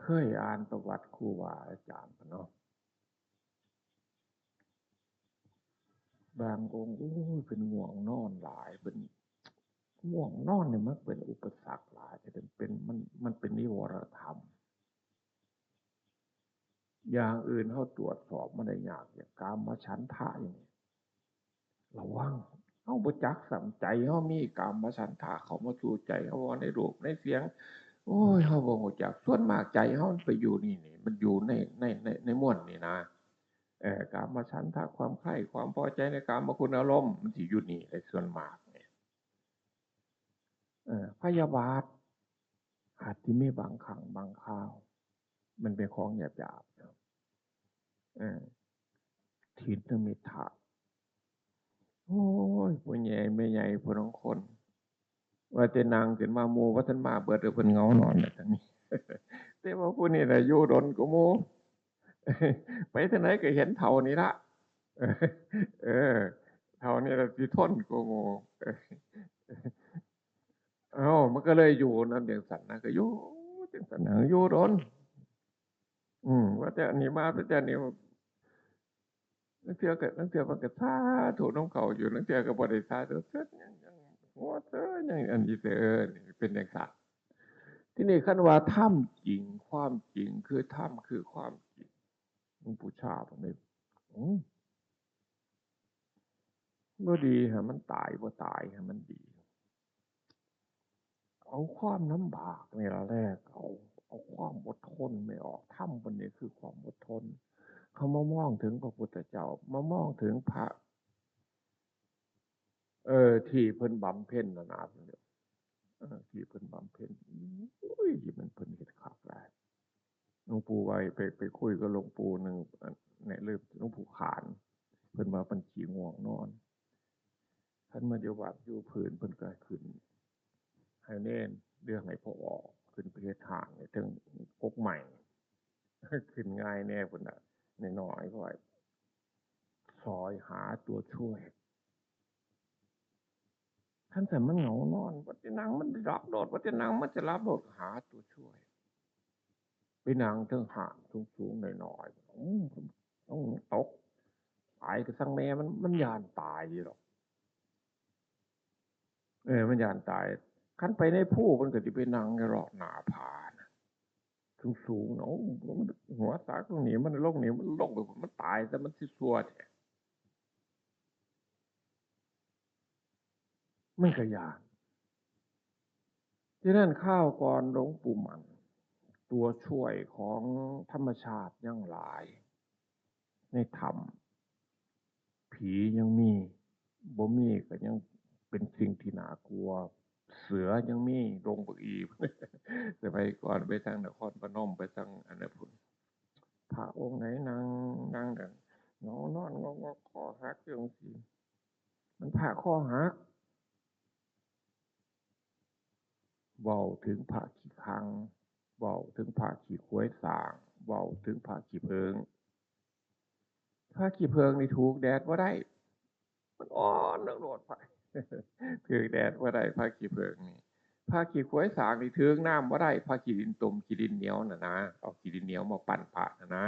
เคยอ่านประวัติครูบาอาจารย์เนาะ บางองค์ โอ้ย เพิ่นง่วงนอนหลาย เพิ่นง่วงนอนนี่มันเป็นอุปสรรคหลาย แต่เป็น มัน มันเป็นนิวรธรรม อย่างอื่นเฮาตรวจสอบบ่ได้ยาก อย่างกามฉันทะอย่างนี้ ระวัง เฮาบ่จักส่ำ ใจเฮามีกามฉันทะเข้ามาสู่ใจเฮา ว่าในรูปในเสียง โอ้ย เฮาบ่ฮู้จัก ส่วนมากใจเฮามันไปอยู่นี่ นี่ มันอยู่ใน ใน ใน ในม่วนนี่นะ เอ่อ กามฉันทะ ความใคร่ ความพอใจในกามคุณอารมณ์ มันสิอยู่นี่แหละส่วนมากเนี่ย เอ่อ พยาบาท อาจสิมีบางครั้งบางคราว มันเป็นของหยาบๆ เนาะ เออ ถีนมิทธะ โอ้ย ผู้ใหญ่แม่ใหญ่ผู้ลางคน ว่าแต่นั่งขึ้นมาหมู่บ่ทันมาเบิดเลย เพิ่นเหงานอนน่ะ ทางนี้ แต่ว่าผู้นี้น่ะอยู่ดนกว่าหมู่ ไปทางไหนก็เห็นเฒ่านี่ละ เออ เฒ่านี่ละสิทนกว่าหมู่ เอ้า มันก็เลยอยู่นำจังซั่นนะ ก็อยู่จังซั่นนะ อยู่ดน อืม ว่าแต่อันนี้มา ว่าแต่อันนี้ ลางเทื่อก็ ลางเทื่อมันก็สาธุนำเขาอยู่ ลางเทื่อก็บ่ได้สาธุ เซิดหยัง ยังหัวเซิดหยัง อันนี้เด้อ นี่เป็นจังซั่น ทีนี้คันว่าธรรมจริง ความจริงคือธรรม คือความจริง หลวงปู่ชาเพิ่นได้ อืม บ่ดีให้มันตาย บ่ตายให้มันดี เอาความลำบากนี่ล่ะแลกเอา เอาความอดทนไม่ออก ธรรมเพิ่นนี่คือความอดทน เขามามองถึงพระพุทธเจ้า มามองถึงพระ เออ ที่เพิ่นบำเพ็ญนั่นน่ะ เออ ที่เพิ่นบำเพ็ญ อุ้ย มันเพิ่นเฮ็ดคักหลาย หลวงปู่ไว้ ไป ไปคุยกับหลวงปู่หนึ่ง อัน ในเรื่องหลวงปู่ขาน เพิ่นว่าเพิ่นขี้ง่วงนอน คันมาอยู่วัดอยู่พื้น เพิ่นก็ขึ้นให้เณร เรื่องให้พระออก ขึ้นไปเฮ็ดห้างให้เทิงกกไม้ ขึ้นง่ายแน่พุ้นน่ะ น้อยๆ พอ ซอยหาตัวช่วย คันซั่นมันเหงานอน ว่าแต่นั่งมันสิหลับโลด ว่าแต่นั่งมันสิหลับโลด หาตัวช่วย ไปนั่งเทิงห้างสูงๆ น้อยๆ อืม ต้องตก ตายก็ซังแม่มัน มันย้านตายอยู่ดอก เออ มันย้านตาย คันไปในภูมันก็สิไปนั่งอยู่เลาะหน้าผาน่ะ สูงๆ น่ะ โอ้ มันหัวตากตรงนี้ มันลงนี่ มันลงไป มันตาย แต่มันสิซั่วแท้ มันก็ย้าน ฉะนั้นคราวก่อนหลวงปู่หมั่น ตัวช่วยของธรรมชาติยังหลาย ในถ้ำ ผียังมี บ่มีก็ยังเป็นสิ่งที่น่ากลัว เสือยังมี ดงบักอี สมัยก่อนไปทางนครพนม ไปทางอันนั้นพุ้น พระองค์ไหนนั่ง นั่งนั่น เหงานอนงอกๆ คอหักอยู่จังซี้ มันพระคอหัก เว้าถึงพระขี้คัง เว้าถึงพระขี้ขวยสร้าง เว้าถึงพระขี้เผิง พระขี้เผิงนี่ถูกแดดบ่ได้ มันอ่อนนักโลด พระ ถืกแดดบ่ได้ พระขี้เผิงนี่ พระขี้ขวยสร้างนี่ถืกน้ำบ่ได้ พระขี้ดินต้มขี้ดินเหนียวน่ะนะ เอาขี้ดินเหนียวมาปั้นพระน่ะนะ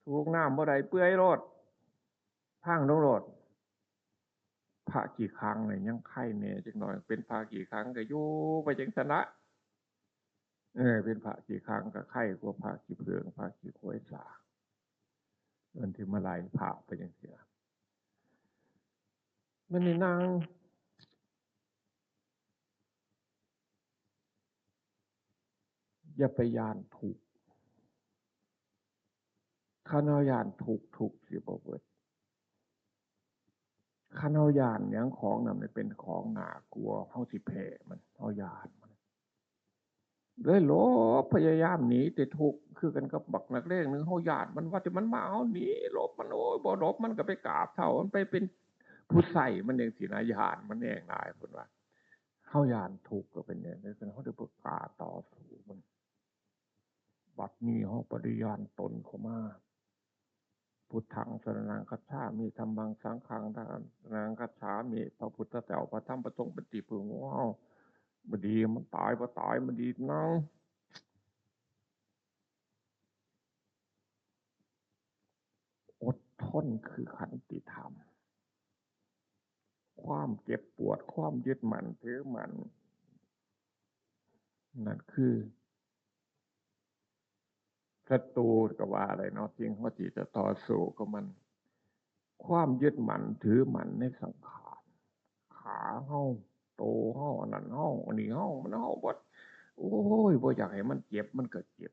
ถูกน้ำบ่ได้ เปื่อยโลด พังลงโลด พระขี้คังนี่ยังไคแหน่จักหน่อย เป็นพระขี้คังก็อยู่ไปจังซั้นละ เออ เป็นพระขี้คังก็ไคกว่าพระขี้เผิง พระขี้ขวยสร้าง มันสิมาไล่พระไปจังซี้ล่ะ มันนี่นั่ง อย่าไปย้านทุกข์ คันเฮาย้านทุกข์ ทุกข์สิบ่เบิด คันเฮาย้านหยัง ของนั้นมันเป็นของน่ากลัว เฮาสิแพ้มัน เฮาย้านมัน เลยหลบ พยายามหนีแต่ทุกข์ คือกันกับบักนักเลงหนึ่ง เฮาย้านมัน ว่าแต่มันมา เฮาหนีหลบมัน โอ้ย บ่หลบมันก็ไปกราบเท้ามัน ไปเป็นผู้ใส่มันจังซี้นะ ย้านมันแฮงหลาย เพิ่นว่า เฮาย้านทุกข์ก็เป็นจังซั่น เฮาได้บ่กล้าต่อสู้มัน บัดนี้เฮาปฏิญาณตนเข้ามา พุทธังสรณังคัจฉามิ ธัมมังสังฆังสรณังคัจฉามิ พระพุทธเจ้า พระธรรม พระสงฆ์เป็นที่พึ่งของเฮา บ่ดีมันตาย บ่ตายมันดีนั่ง อดทนคือขันติธรรม ความเจ็บปวด ความยึดมั่นถือมั่น นั่นคือศัตรูก็ว่าได้เนาะ สิ่งเฮาที่จะต่อสู้กับมัน ความยึดมั่นถือมั่นในสังขาร ขาเฮา โตเฮา อันนั้นเฮา อันนี้เฮา มันเฮาเบิด โอ้ย บ่อยากให้มันเจ็บ มันก็เจ็บ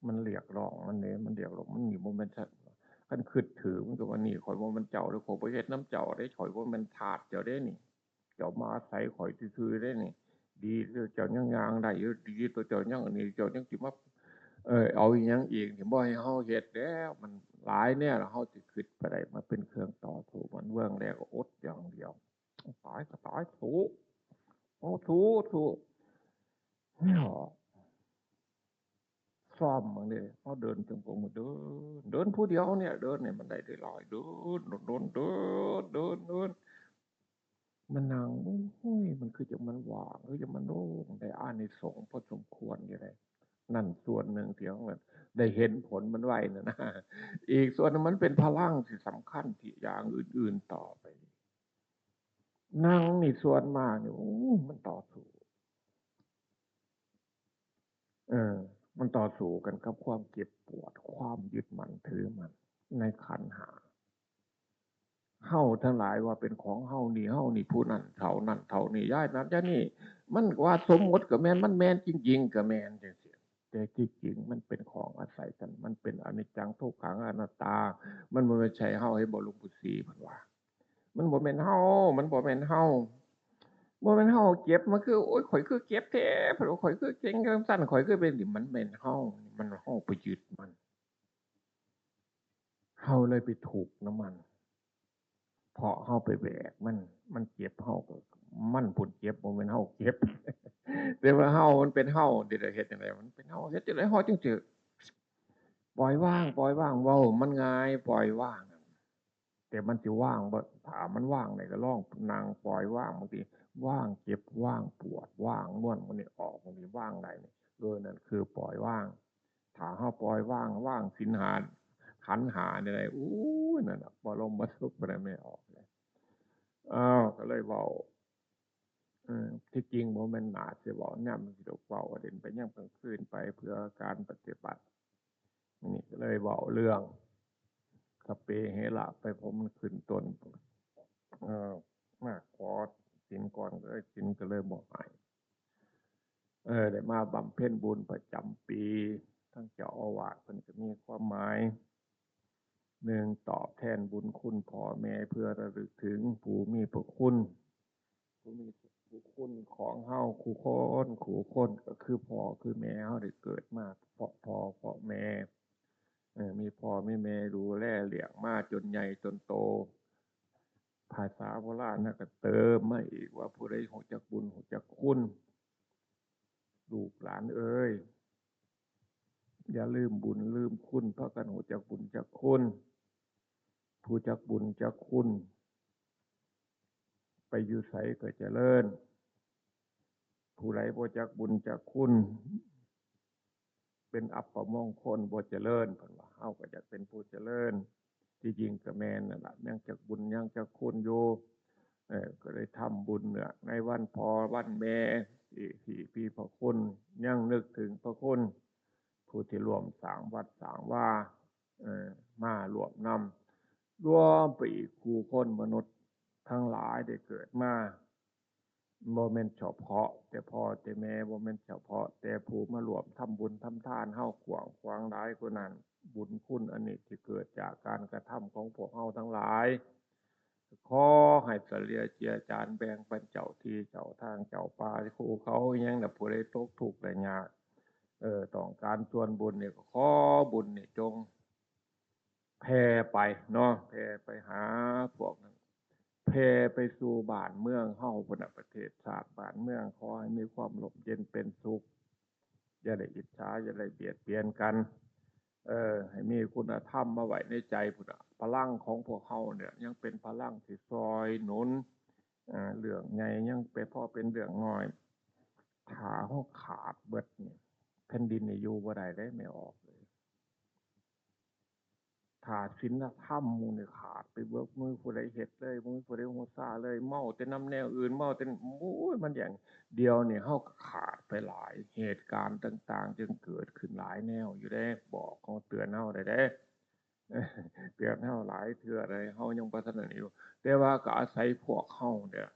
มันเรียกร้องมันเด้ มันเรียกร้อง มันนี่บ่แม่นสัตว์ คันคิดถือมันก็ว่า นี่ข้อยบ่แม่นเจ้าเด้ ข้อยบ่เฮ็ดนำเจ้าเด้ ข้อยบ่แม่นทาสเจ้าเด้นี่ เจ้ามาอาศัยข้อยซื่อๆเด้นี่ ดีเจ้ายังย่างได้อยู่ ดีตัวเจ้ายังอันนี้ เจ้ายังสิมา เออ เอาอีหยังอีกนี่ บ่ให้เฮาเฮ็ดแล้ว มันหลายแนวแล้ว เฮาสิคิดไปได้ มาเป็นเครื่องต่อสู้มัน เบื้องแรกก็อดอย่างเดียว ตายก็ตายโถ อ้ ถู ถู เนี่ย ซ้อมบางเด้ เขาเดินจงกรม เดิน เดินผู้เดียวเนี่ย เดินเนี่ยมันได้ได้หลาย เดิน เดิน เดิน เดิน เดิน เดิน มันนั่ง โอ้ย มันคือจังมันว่าง คือจังมันโล่ง ได้อานิสงส์พอสมควรอยู่เลย นั่นส่วนหนึ่งที่เขาได้เห็นผลมันไวนะนะ อีกส่วนหนึ่งมันเป็นพลังที่สำคัญที่อย่างอื่นๆต่อไป นั่งนี่ส่วนมากนี่ โอ้ มันต่อสู้ เออ มันต่อสู้กันกับความเจ็บปวด ความยึดมั่นถือมั่นในขันธ์ห้า เฮาทั้งหลายว่าเป็นของเฮานี่ เฮานี่ผู้นั้น เท่านั้น เท่านี้ ย้ายนั้น ย้ายนี่ มันว่าสมมติก็แม่น มันแม่นจริงๆก็แม่นจังซี่ แต่ที่จริงมันเป็นของอาศัยกัน มันเป็นอนิจจัง ทุกขัง อนัตตา มันบ่แม่นใช่เฮา เห็นบ่ หลวงปู่ศรีเพิ่นว่า มันบ่แม่นเฮา มันบ่แม่นเฮา บ่แม่นเฮาเจ็บ มันคือ โอ้ย ข่อยคือเจ็บแท้ ข่อยคือเก่งจังซั่น ข่อยคือเป็น นี่มันแม่นเฮา มันเฮาไปยึดมัน เฮาเลยไปทุกข์นำมัน เพราะเฮาไปแบกมัน มันเจ็บเฮาก็ มันผู้เจ็บ บ่แม่นเฮาเจ็บ แต่ว่าเฮามันเป็นเฮา เดี๋ยวเฮ็ดจั่งใด มันเป็นเฮา เฮ็ดจั่งใดเฮาจึงสิปล่อยวาง ปล่อยวาง เว้ามันง่าย ปล่อยวาง แต่มันสิวางบ่ ถ้ามันวางได้ก็ลองนั่งปล่อยวาง บางทีวางเจ็บ วางปวด วางม่วน มันนี่ออก บางทีวางได้นี่ เออ นั่นคือปล่อยวาง ถ้าเฮาปล่อยวาง วางศีลห้า ขันธ์ห้านี่ได้ อู้ย นั่นน่ะ บรมสุข บ่ได้ไม่ออกเลย อ้าว ก็เลยเว้า เออ ที่จริงบ่แม่นหน้าสิเว้า ยามมันสิเว้า เว้าเด่นไปยามกลางคืนไป เพื่อการปฏิบัติ นี่ก็เลยเว้าเรื่อง สพเปเหระไป เพราะมันขึ้นต้น เออ มาขอศีลก่อน ก็เลยศีลก็เลยบ่ให้ เออ ได้มาบำเพ็ญบุญประจำปี ทั้งเจ้าอาวาสเพิ่นก็มีความหมาย หนึ่ง ตอบแทนบุญคุณพ่อแม่ เพื่อระลึกถึงผู้มีพระคุณ ผู้มีพระคุณของเฮาคู่คน คู่คนก็คือพ่อคือแม่เฮาได้เกิดมา เพราะพ่อเพราะแม่ เออ มีพ่อมีแม่ดูแลเลี้ยงมาจนใหญ่จนโต ภาษาโบราณนะก็เติมมาอีกว่า ผู้ใดฮู้จักบุญฮู้จักคุณ ลูกหลานเอ้ย อย่าลืมบุญลืมคุณ พากันฮู้จักบุญจักคุณ ผู้จักบุญจักคุณ ไปอยู่ไสก็เจริญ ผู้ใดบ่จักบุญจักคุณ เป็นอัปมงคล บ่เจริญ เพิ่นว่า เฮาก็อยากเป็นผู้เจริญ ที่จริงก็แม่นนั่นล่ะ ยังจักบุญยังจักคุณอยู่ เออ ก็เลยทำบุญเนื่องในวันพ่อวันแม่ ที่ ที่มีพระคุณ ยังนึกถึงพระคุณ ผู้ที่ร่วมสร้างวัดสร้างวา เออ มาร่วมนำ รวมไปอีกคู่คนมนุษย์ทั้งหลายได้เกิดมา บ่แม่นเฉพาะแต่พ่อแต่แม่ บ่แม่นเฉพาะแต่ผู้มาร่วมทำบุญทำทาน เฮากว้างขวางหลายกว่านั้น บุญคุณอันนี้ที่เกิดจากการกระทำของพวกเฮาทั้งหลาย ขอให้เฉลี่ยเจือจานแบ่งปันเจ้าที่เจ้าทางเจ้าป่าภูเขาอิหยังน่ะ ผู้ใดตกทุกข์ได้ยาก เออ ต้องการส่วนบุญนี่ก็ขอบุญนี่จงแผ่ไปเนาะ แผ่ไปหาพวกนั้น แผ่ไปสู่บ้านเมืองเฮาพุ้นน่ะ ประเทศชาติบ้านเมือง ขอให้มีความร่มเย็นเป็นสุข อย่าได้อิจฉา อย่าได้เบียดเบียนกัน เออ ให้มีคุณธรรมมาไว้ในใจพุ้นน่ะ พลังของพวกเฮาเนี่ยยังเป็นพลังที่ซอยหนุน เอ่อ เรื่องใหญ่ยังไปพอเป็นเรื่องน้อย ถ้าเฮาขาดเบิดนี่ แผ่นดินนี่อยู่บ่ได้เด้ ไม่ออกเลย ถ้าศีลธรรมหมู่นี่ขาดไปเบิด บ่มีผู้ใดเฮ็ดเลย บ่มีผู้ใดฮู้ซาเลย เมาแต่นำแนวอื่น เมาแต่ โอ้ย มันอย่าง เดี๋ยวนี่เฮาก็ขาดไปหลาย เหตุการณ์ต่างๆ จึงเกิดขึ้นหลายแนวอยู่เด้ บอกเฮา เตือนเฮาได้เด้ เตือนเฮาหลายเทื่อเลย เฮายังบ่ทันนั่นอยู่ แต่ว่าก็อาศัยพวกเฮาเนี่ย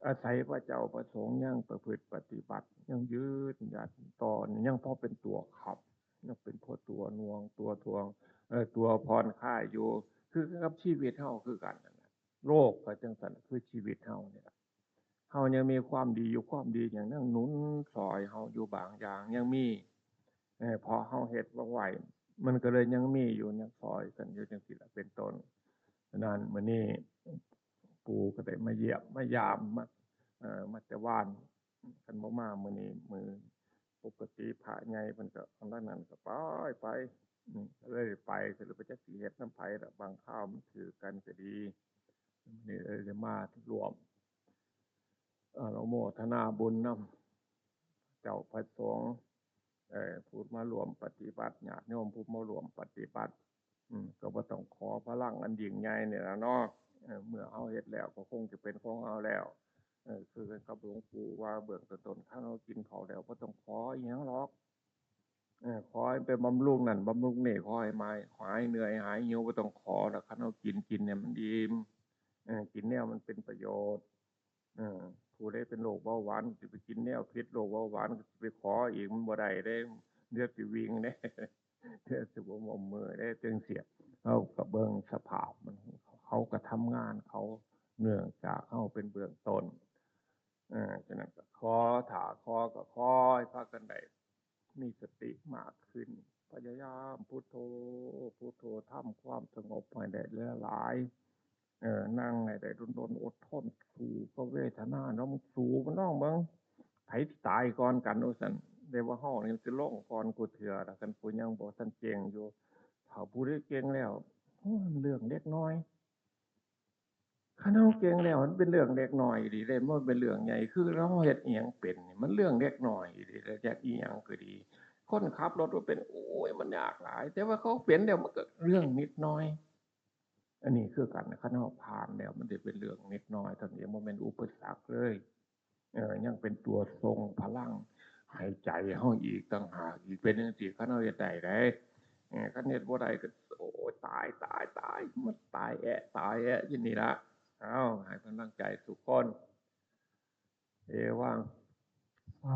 อาศัยพระเจ้าพระสงฆ์ยังประพฤติปฏิบัติ ยังยืนหยัดต่อ ยังพอเป็นตัวขับ ยังเป็นพอตัวหน่วง ตัวถ่วง เอ่อ ตัวผ่อนคลายอยู่ คือกับชีวิตเฮาคือกันนั่นน่ะ โลกก็จังซั่น คือชีวิตเฮานี่ล่ะ เฮายังมีความดีอยู่ ความดีหยังยังหนุนซอยเฮาอยู่บางอย่างยังมี เอ่อ เพราะเฮาเฮ็ดบ่ไหว มันก็เลยยังมีอยู่ ยังซอยกันอยู่จังซี่ล่ะ เป็นต้น ฉะนั้นมื้อนี้ปู่ก็ได้มาเยี่ยมมายาม มา เอ่อ มาแต่วาน คันบ่มามื้อนี้ มื้อปกติพระใหญ่เพิ่นก็อันนั้นนั่นก็ไป ไป อืม ก็เลยไป ก็เลยไปจักสิเฮ็ดนำไผล่ะ บางคราวมันถือกันก็ดี มื้อนี้เลยได้มาร่วม อนุโมทนาบุญนำเจ้าพระสงฆ์ เอ่อ ผู้มาร่วมปฏิบัติ ญาติโยมผู้มาร่วมปฏิบัติ อืม ก็บ่ต้องขอพลังอันยิ่งใหญ่นี่ล่ะเนาะ เอ่อ เมื่อเฮาเฮ็ดแล้วก็คงจะเป็นของเฮาแล้ว เออ คือกันกับหลวงปู่ว่าเบื้องต้นๆ คันเฮากินข้าวแล้วบ่ต้องขออิหยังหรอก เออ ขอให้ไปบำรุงนั่นบำรุงนี่ ขอให้หาย หายเหนื่อยหายหิว บ่ต้องขอดอก คันเฮากิน กินเนี่ยมันอิ่ม เออ กินแนวมันเป็นประโยชน์ เออ ผู้ใดเป็นโรคเบาหวานก็สิไปกินแนวผิด โรคเบาหวานก็สิไปขออีก มันบ่ได้เด้ เดี๋ยวสิวิ่งเด้ เดี๋ยวสิบ่มอมมือเด้ จั่งซี้ เฮาก็เบิ่งสภาพมัน เขาก็ทำงานเขา เนื่องจากเฮาเป็นเบื้องต้น เออ ฉะนั้นก็ขอ ถ้าขอก็ขอให้พากันได้มีสติมากขึ้น พยายามพุทโธ พุทโธ ทำความสงบให้ได้หลายๆ เออ นั่งให้ได้ดนๆ อดทน สู้กับเวทนาเนาะ มึงสู้มันลองเบิ่ง ไผสิตายก่อนกันว่าซั่น แต่ว่าเฮานี่สิลงก่อนกูเทื่อล่ะ คันกูยังบ่ทันเก่งอยู่ ถ้าผู้ใดเก่งแล้ว โอ้ย มันเรื่องเล็กน้อย คันเฮาเก่งแล้วมันเป็นเรื่องเล็กน้อยอีหลีเด้ มันเป็นเรื่องใหญ่ คือเฮาเฮ็ดอิหยังเป็นนี่ มันเรื่องเล็กน้อยอีหลีเด้ จักอิหยังก็ดี คนขับรถบ่เป็น โอ้ย มันยากหลาย แต่ว่าเขาเป็นแล้วมันก็เรื่องนิดน้อย อันนี้คือกัน คันเฮาผ่านแล้วมันสิเป็นเรื่องนิดน้อยเท่านั้นเอง บ่แม่นอุปสรรคเลย เออ ยังเป็นตัวทรงพลังให้ใจเฮาอีกต่างหากอีก เป็นจั่งซี้ คันเฮาเฮ็ดได้เด้ เออ คันเฮ็ดบ่ได้ก็ โอ้ย ตาย ตาย ตาย มันตายแอะ ตายแอะอยู่นี่ล่ะ เอ้า ให้กำลังใจทุกคน เอวัง สา